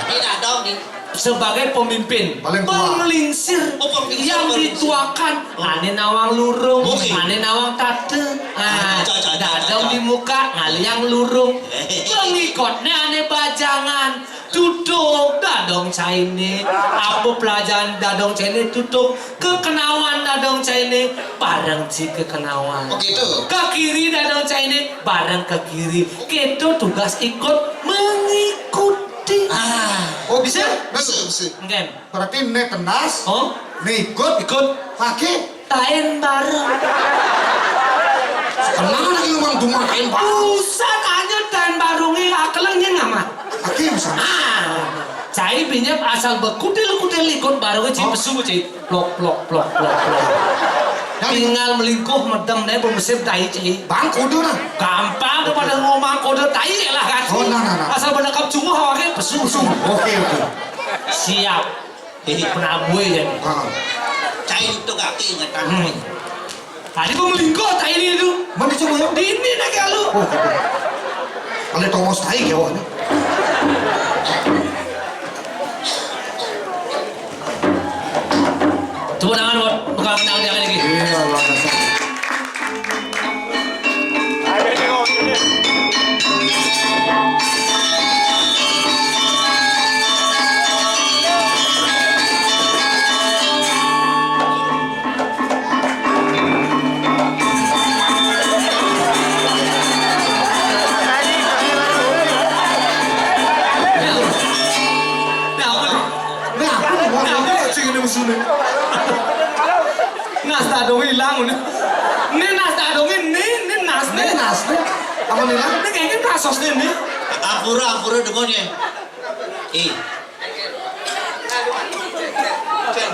Ini dadong di sebagai pemimpin, paling tua. Penglingsir. Oh, penglingsir, yang penglingsir. Dituakan, oh. Ané nawang lurung, oke. Ané nawang tata. Ah, dadong di muka, ngalih yang lurung. Pengikutné ané bajangan. Tutuk dadong cainé. Apa pelajaran dadong cainé tutuk? Kekenawan dadong cainé bareng ci kekenawan. Oh, gitu. Ke kiri dadong cainé bareng ke kiri. Kéto tugas ikut mengikuti. Ah. Oh, bisa? Bisa, bisa. Enggak. Berarti né tendas, oh? Né ikut, ikut. Pakai tain bareng. Kenapa lagi ngomong dumah tain bareng? Busan aja tain barengé akeleng nyén ngamah. Pakai bisa. Ah. Cai binyep asal bekutil-kutil ikut barengé ci pesu ci. Plok, plok, plok, plok, plok. Tinggal melingkuh medem deh, bemesip tai, ci. Bang, kudu nah. Gampang daripada ngomong kode tai lah, kan? Oh, nah, nah, nah. Asal bener kap cunguh, oke, pesu. Pesu. Oke, oke. Siap. Jadi penabuh ya. Ah. Cai itu kaki ingetan. Hmm. Tadi gua melingkuh, tai ini itu. Mana coba ya? Di ini nak ya lu. Oh, gitu. Kalau tongos tai ya, wah. Tepuk tangan buat tukang kendang dia lagi. Iya, luar biasa. Nah, apa nih? Nah, apa nih? Nah, apa nih? Sing ini musuhnya. Nas dadong ilang ini. Ini nas dadong ini, ini nas nih. Ini nas nih. Apa nih, Lang? Ini kayaknya kasos nih, nih. Ampura, ampura, demen ya. Ih.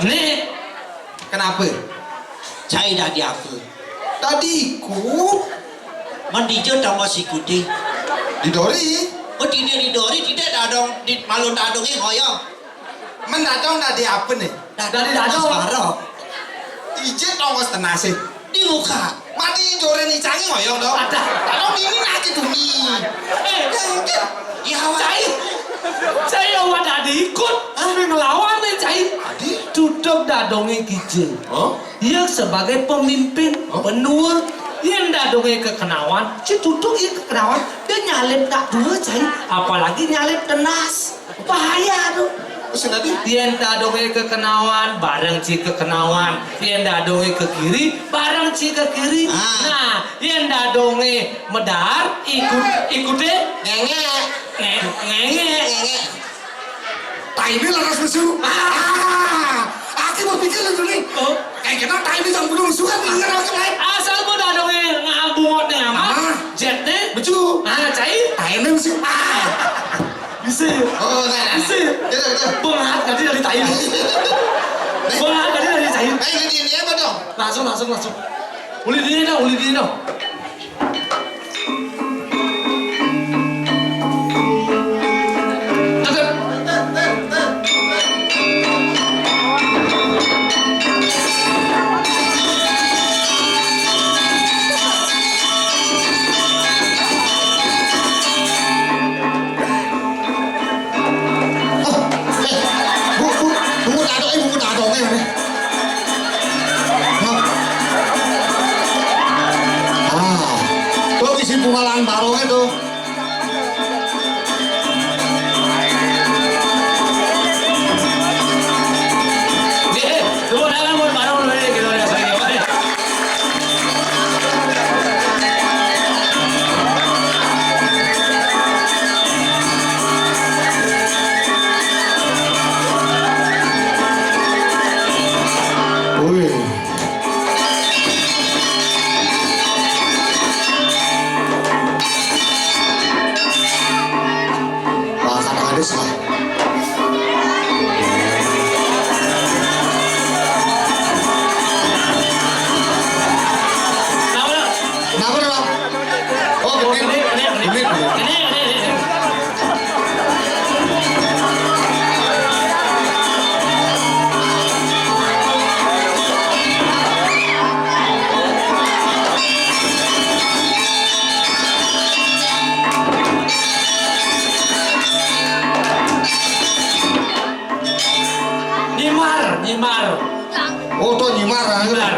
Nih. Kenapa? Cai dadi apa? Dadi ikut. Mendija tambah sikuti. Didori. Oh, tidak didori, tidak dadong, di, malu dadongnya ngoyong. Men dadong dadi apa nih? Dadi dadong. Separoh. Ijit ongkos tenase. Di muka. Mati joren icangi ngoyong dong. Ada. Dadong dini nake duni. Eh, ya, ya. Ya, awak. Cai. Cai awak dadi ikut. Hah? Sambil ngelawan nih, cai. Adi? Tutup dadongnya kije. Oh? Ia sebagai pemimpin, oh? Penua. Ia dadongnya kekenawan. Si tutup ia kekenawan. Dia nyalip tak dua, cai. Apalagi nyalip tenas. Bahaya tuh. Terus nanti? Yén dadongé kekenawan, bareng ci kekenawan. Yén dadongé ke kiri, bareng ci ke kiri. Ah. Nah, yén dadongé medar, ikut, ikuté ngéngék. Ngé-, ngéngék. Ngéngék. Tainé laras mesu. Ah. Ah, aki mau pikir lu nih. Oh. Kayak kita tainé yang belum suka, nggak ada lain. Asal mau dadongé ngabungot nih, apa? Ah. Jetné. Becu. Ah, cai. Tainé mesu. Ah. Bisa ya? Oh, enggak, enggak. Bisa ya? Tidak, tidak. Bengat tadi dari tai. Bengat tadi dari tai. Eh, ini, ini apa dong? Langsung, langsung, langsung. Uli dia dong, uli dia dong. Tetep. Oh, eh, bu, bu, bungut adoké, bungut adoké, ini. Hah? Napa, Bang? Oh, genit. Genit, genit. Genit, genit. Genit, genit, genit. Nyimar, nyimar. Oh, to nyimar, ah. Nyimar.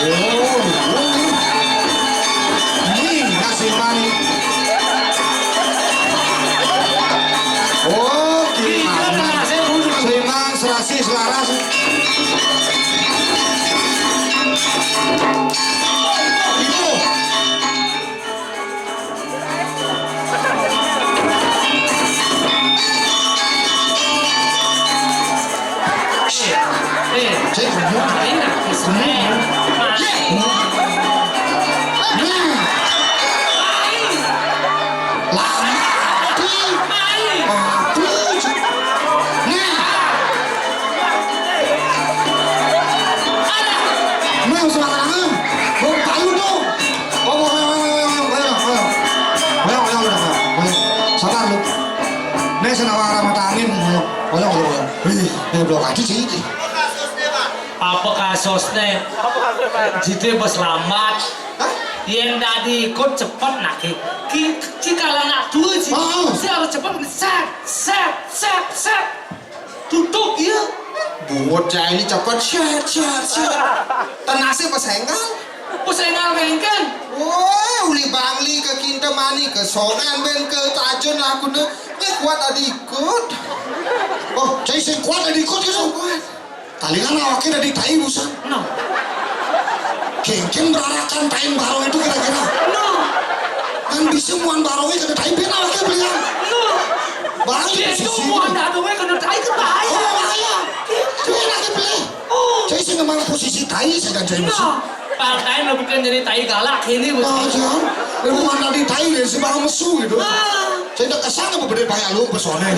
Oh, ini nasi mani. Oh, gimana? Terima, serasi, selaras. Itu. Eh, eh. Cek, bener. Enak, bisa. Bener. Cek. Nih. Lama. Aduh. Aduh. Nih. Nih, usah tangan. Mau tahu tuh. Oh, ayo, ayo, ayo, ayo, ayo, ayo. Ayo, ayo, ayo, ayo, ayo. Sabar lu. Nih, sing nawara mata angin. Ayo, ayo, ayo, ayo. Wih, ini blok aja sih. Apa kasusnya? Jite wis selamat. Hah? Yen dadi ikut cepet nak ki. Ki, ki kalah nak duwe sih. Oh. Si harus cepet, set, set, set, set. Tutup ya. Buat cah ini cepet, set, set, set. Tenase pesenggal. Pesenggal bengkel. Wah, uli bangli ke Kintamani, ke Songan ben ke Tajun lakune. Nek kuat dadi ikut. Oh, cai sing kuat dadi ikut gitu. Kuat. Talingan awake dadi tai busan. No. Kengken berarakan tain barong itu kira-kira. No. Kan bisa muan barongnya kena tai pian awake belian. No. Bahaya. Iya, itu posisi. Muan dadongnya kena tai kan bahaya. Oh, bahaya. Itu enaknya beli. Oh. Cai sing emang posisi tai sedang cai musuh. Nah, pangkain lo bukan jadi tai galak ini, Bu. Ah, jangan. Lu bukan tadi tai dari si bang mesu gitu. Ah. Saya udah kesana apa beda banyak lu pesone.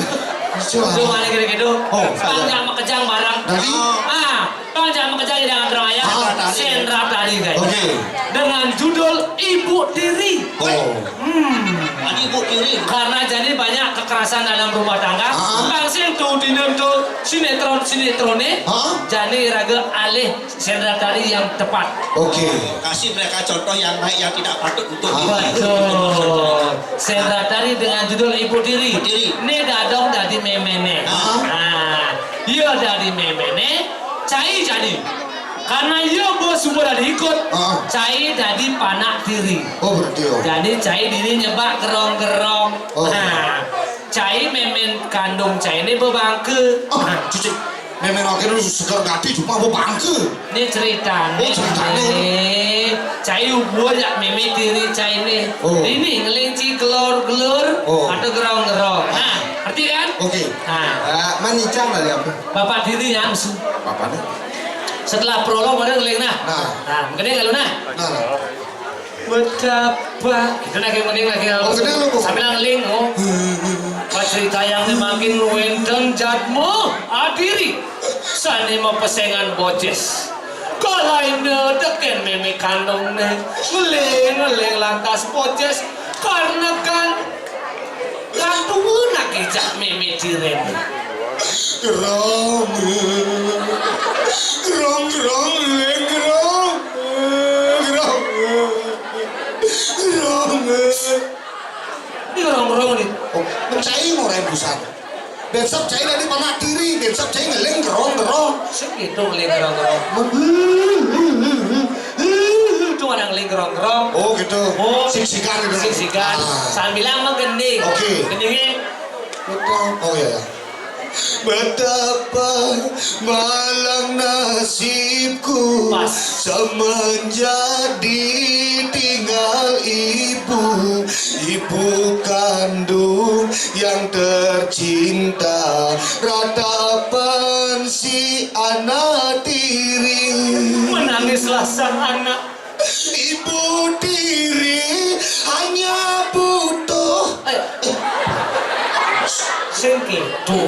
Itu mana kira gitu? Oh, pang saya. Jangan makejang barang. Tadi? Ah, pang jangan makejang jangan terang ya. Ah, tadi. Sendra tadi, guys. Oke. Dengan judul Ibu Tiri. Oh. Hmm. Ibu Tiri. Karena jadi banyak kekerasan dalam rumah tangga. Ah. Pang sing tuh dinem tuh sinetron-sinetronnya. Ah. Jadi raga alih sendra tari yang tepat. Oke. Kasih mereka contoh yang baik, yang tidak patut untuk. Ah. Betul. Sendra tari dengan judul Ibu Tiri. Ibu Tiri. Ini dadong dari memene. Ah. Nah, iya dari memene, cai jadi. Karena iya bos semua dari ikut, ah, cai dari panak tiri. Oh, berarti, oh. Jadi cai diri nyebak gerong-gerong. Oh. Nah, cai memen kandung cai ini bebangke. Oh, nah. Cuci. Memen akhirnya segar gati cuma bebangke. Ini ceritanya. Oh, ceritanya. Nih, cai ubu aja meme tiri cai ini. Oh. Ini ngelinci gelor-gelor, oh, atau gerong-gerong. Nah, ngerti kan? Oke. Nah. Eh, manicang dari apa? Bapak tiri yang su. Bapak nih. Setelah prolog ada ngeling nah. Nah. Nah, mungkin kalau nah. Nah. Betapa. Itu lagi mending lagi. Oh, kena lu, Bu. Sambil ngeling, oh. Pas cerita yang makin wenten jadmo adiri. Sani mau pesengan boces. Kalain deken meme kandung nih. Ngeling, ngeling lantas boces. Karena kan Ratu nak ijak meme tiren. Gerong. Gerong, gerong, leng, gerong. Gerong. Gerong. Ini gerong-gerong nih. Oh, mencai mau rebusan. Besok cai dari mana tiri, besok cai ngeling gerong-gerong. Sing gitu ngeling gerong-gerong. Itu orang ngeling gerong-gerong. Oh, gitu. Oh. Sik-sikan gitu. Sik-sikan. Ah. Sambil lama gending. Oke. Gendingnya. Betul. Oh, iya, iya. Betapa malang nasibku. Pas. Semenjak ditinggal ibu, ibu kandung yang tercinta, ratapan si anak tiri. Menangislah sang anak. Ibu Diri hanya butuh. Ayo. Sing kéto.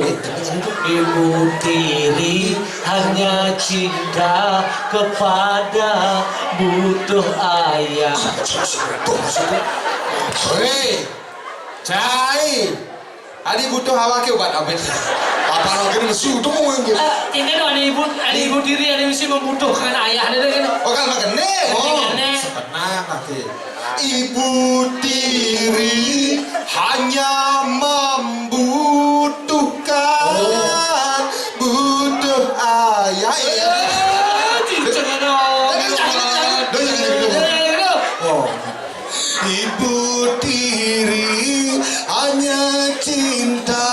Ibu tiri hanya cinta kepada butuh ayah. Hei, cai. Adi butuh awake obat abet. Apa lagi nesu tuh mau yang gitu? Eh, ini loh, ada ibu, ada ibu tiri, ada mesti membutuhkan ayah, ada kan? Oh, kan makan nih. Oh, sebenarnya nanti. Ibu tiri hanya membutuhkan butuh ayah. Eh, cincang ada. Jangan, jangan, jangan. Jangan, jangan, jangan. Oh. Ibu tiri hanya cinta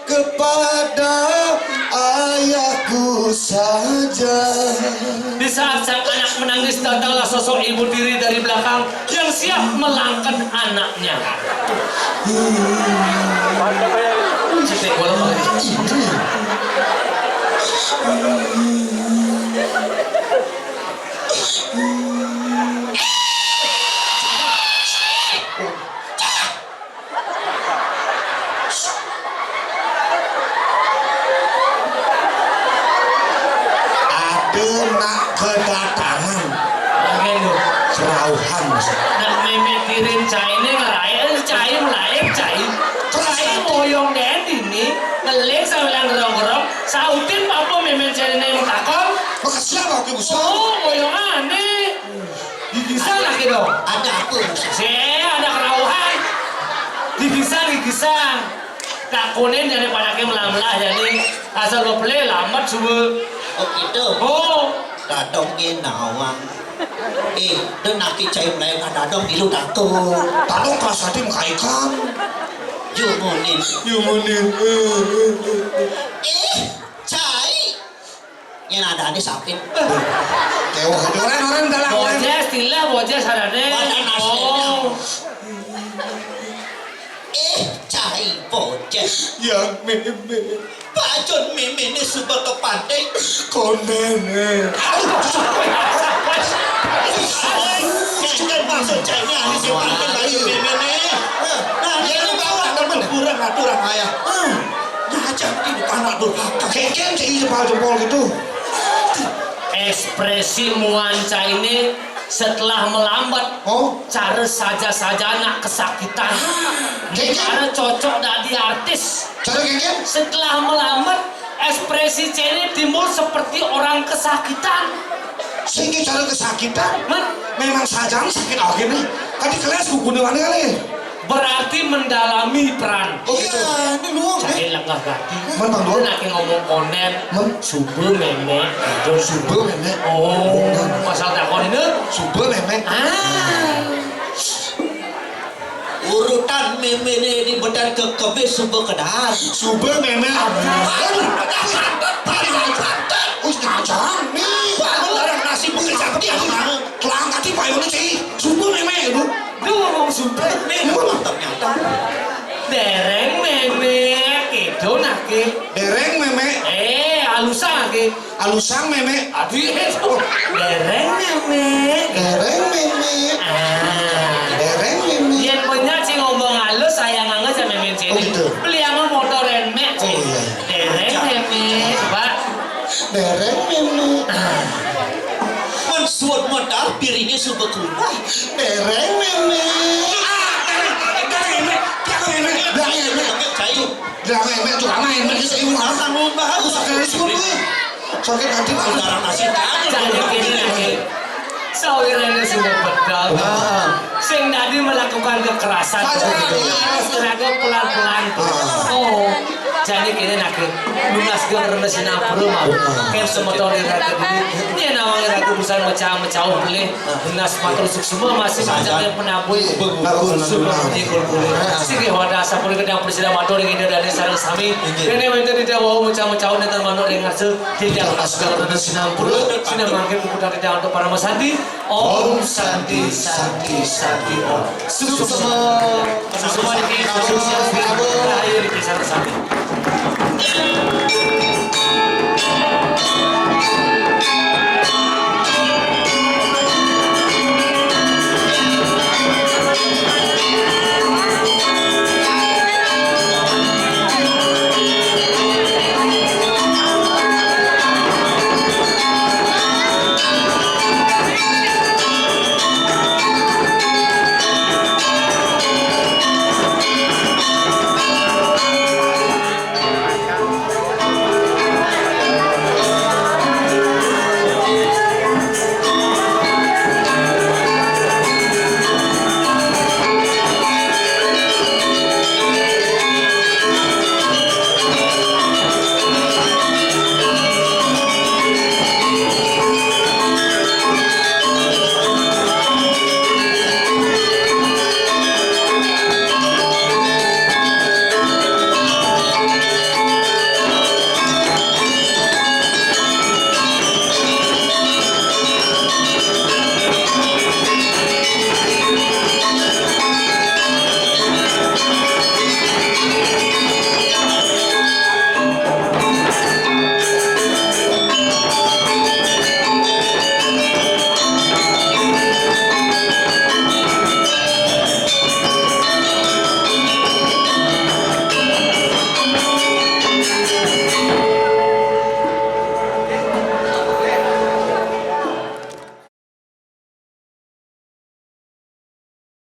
kepada ayahku saja. Di saat sang anak menangis, datanglah sosok ibu tiri dari belakang yang siap melangkan anaknya. Cetek bola lagi. Ada nak kedatangan. Angin tuh. Kerauhan. Nak mémé tirin cai ini ngerayain cai, melain cai. Cai moyong dén ini, ngeling sambil ngerong-ngerong, sautin apa mémé cai ini yang takon. Makasih apa aku bisa? Oh, moyong aneh. Gigisan lagi dong. Ada apa? Sih, ada kerauhan. Gigisan, gigisan. Takunin jadi panaknya melah-melah jadi asal lo beli lambat subuh. Oh gitu. Oh. Dadong gé nawang. Eh, dan naki cai melayu dadong ilu dadong. Dadong keras hati muka ikan. Yumunin. Yumunin. Eh, cai. Yang ada nih sapin. Kewah, orang-orang dalam. Bojes, istilah bojes ada deh. Wadah nasib. Oh. Eh, cai bojes. Ya, mémé. Pajon mémé ini suba ke pantai. Konen. Sudah maksud cai ini ada di pantai lagi mémé ini. Nah, ini bawa teman kurang aturan ayah. Nah, jadi anak durhaka. Kéngkén cai jempol-jempol gitu. Ekspresi muanca ini setelah melambat, oh, cara saja-saja nak kesakitan. Kéngkén. Cara cocok dadi artis. Cara kéngkén. Setelah melambat, ekspresi cai ini timbul seperti orang kesakitan. Sing cara kesakitan? Hah? Memang sajang sakit oke nih. Tadi kelas buku mana kali? Berarti mendalami peran. Oh, gitu. Iya, ini luang, cai lengah gati. Men, Bang, luang. Nak ngomong konen. Men. Suba mémé. Suba mémé. Oh, pasal takon ini. Suba mémé. Ah. Urutan mémé ini di bedan ke kebis suba kedan. Suba mémé. Aduh. Aduh. Us nyajang nih. Barang nasi bukit sakti aku. Kelang kaki payung ini, Ci. Suba mémé, aduh. Duh, ngomong suba. Mémé mantap nyata. Dereng mémé, gitu nah, Ki. Dereng mémé. Eh, alusan, Ki. Alusan mémé. Aduh, itu. Dereng mémé. Dereng mémé. Ah. Dereng mémé. Yén punya sing ngomong halus, sayang banget sama mémé sini. Oh, gitu. Beli sama motor Nmax. Oh, iya. Dereng mémé, Pak. Dereng mémé. Ah. Mun suud modal piringnya suba kubah. Dereng mémé. Ah, dereng, dereng mémé, dereng mémé, dereng mémé. Cai. Dereng mémé, tuh, ama mémé, saya mau makan. Aku sakit hati semua, gue. Sakit hati, Pak. Darah nasi, Cai, ini lagi. Sawirane sudah bedal. Ah. Sing tadi melakukan kekerasan. Aja, iya. Harus tenaga pelan-pelan. Ah. Oh. Jadi kene nak nunas geng rena sinapura mah. Benar. Kan semeton ira kediri. Ini nawang ira urusan mecah-mecah beli. Nunas matur suksma masih macam yang penabuh. Iya. Bagus. Suksma di kulkuli. Ah. Sing wadah sampun kedang presida matur ing Ida Dane sareng sami. Inggih. Kene wenten Ida wau mecah-mecah nenten manuk ring ngarsa. Tidak masker dan sinampura, sinamangkin puputan tidak untuk para masanti. Om Santi, Santi, Santi, Om. Suksma. Suksma niki, suksma. Rahayu niki sareng sami.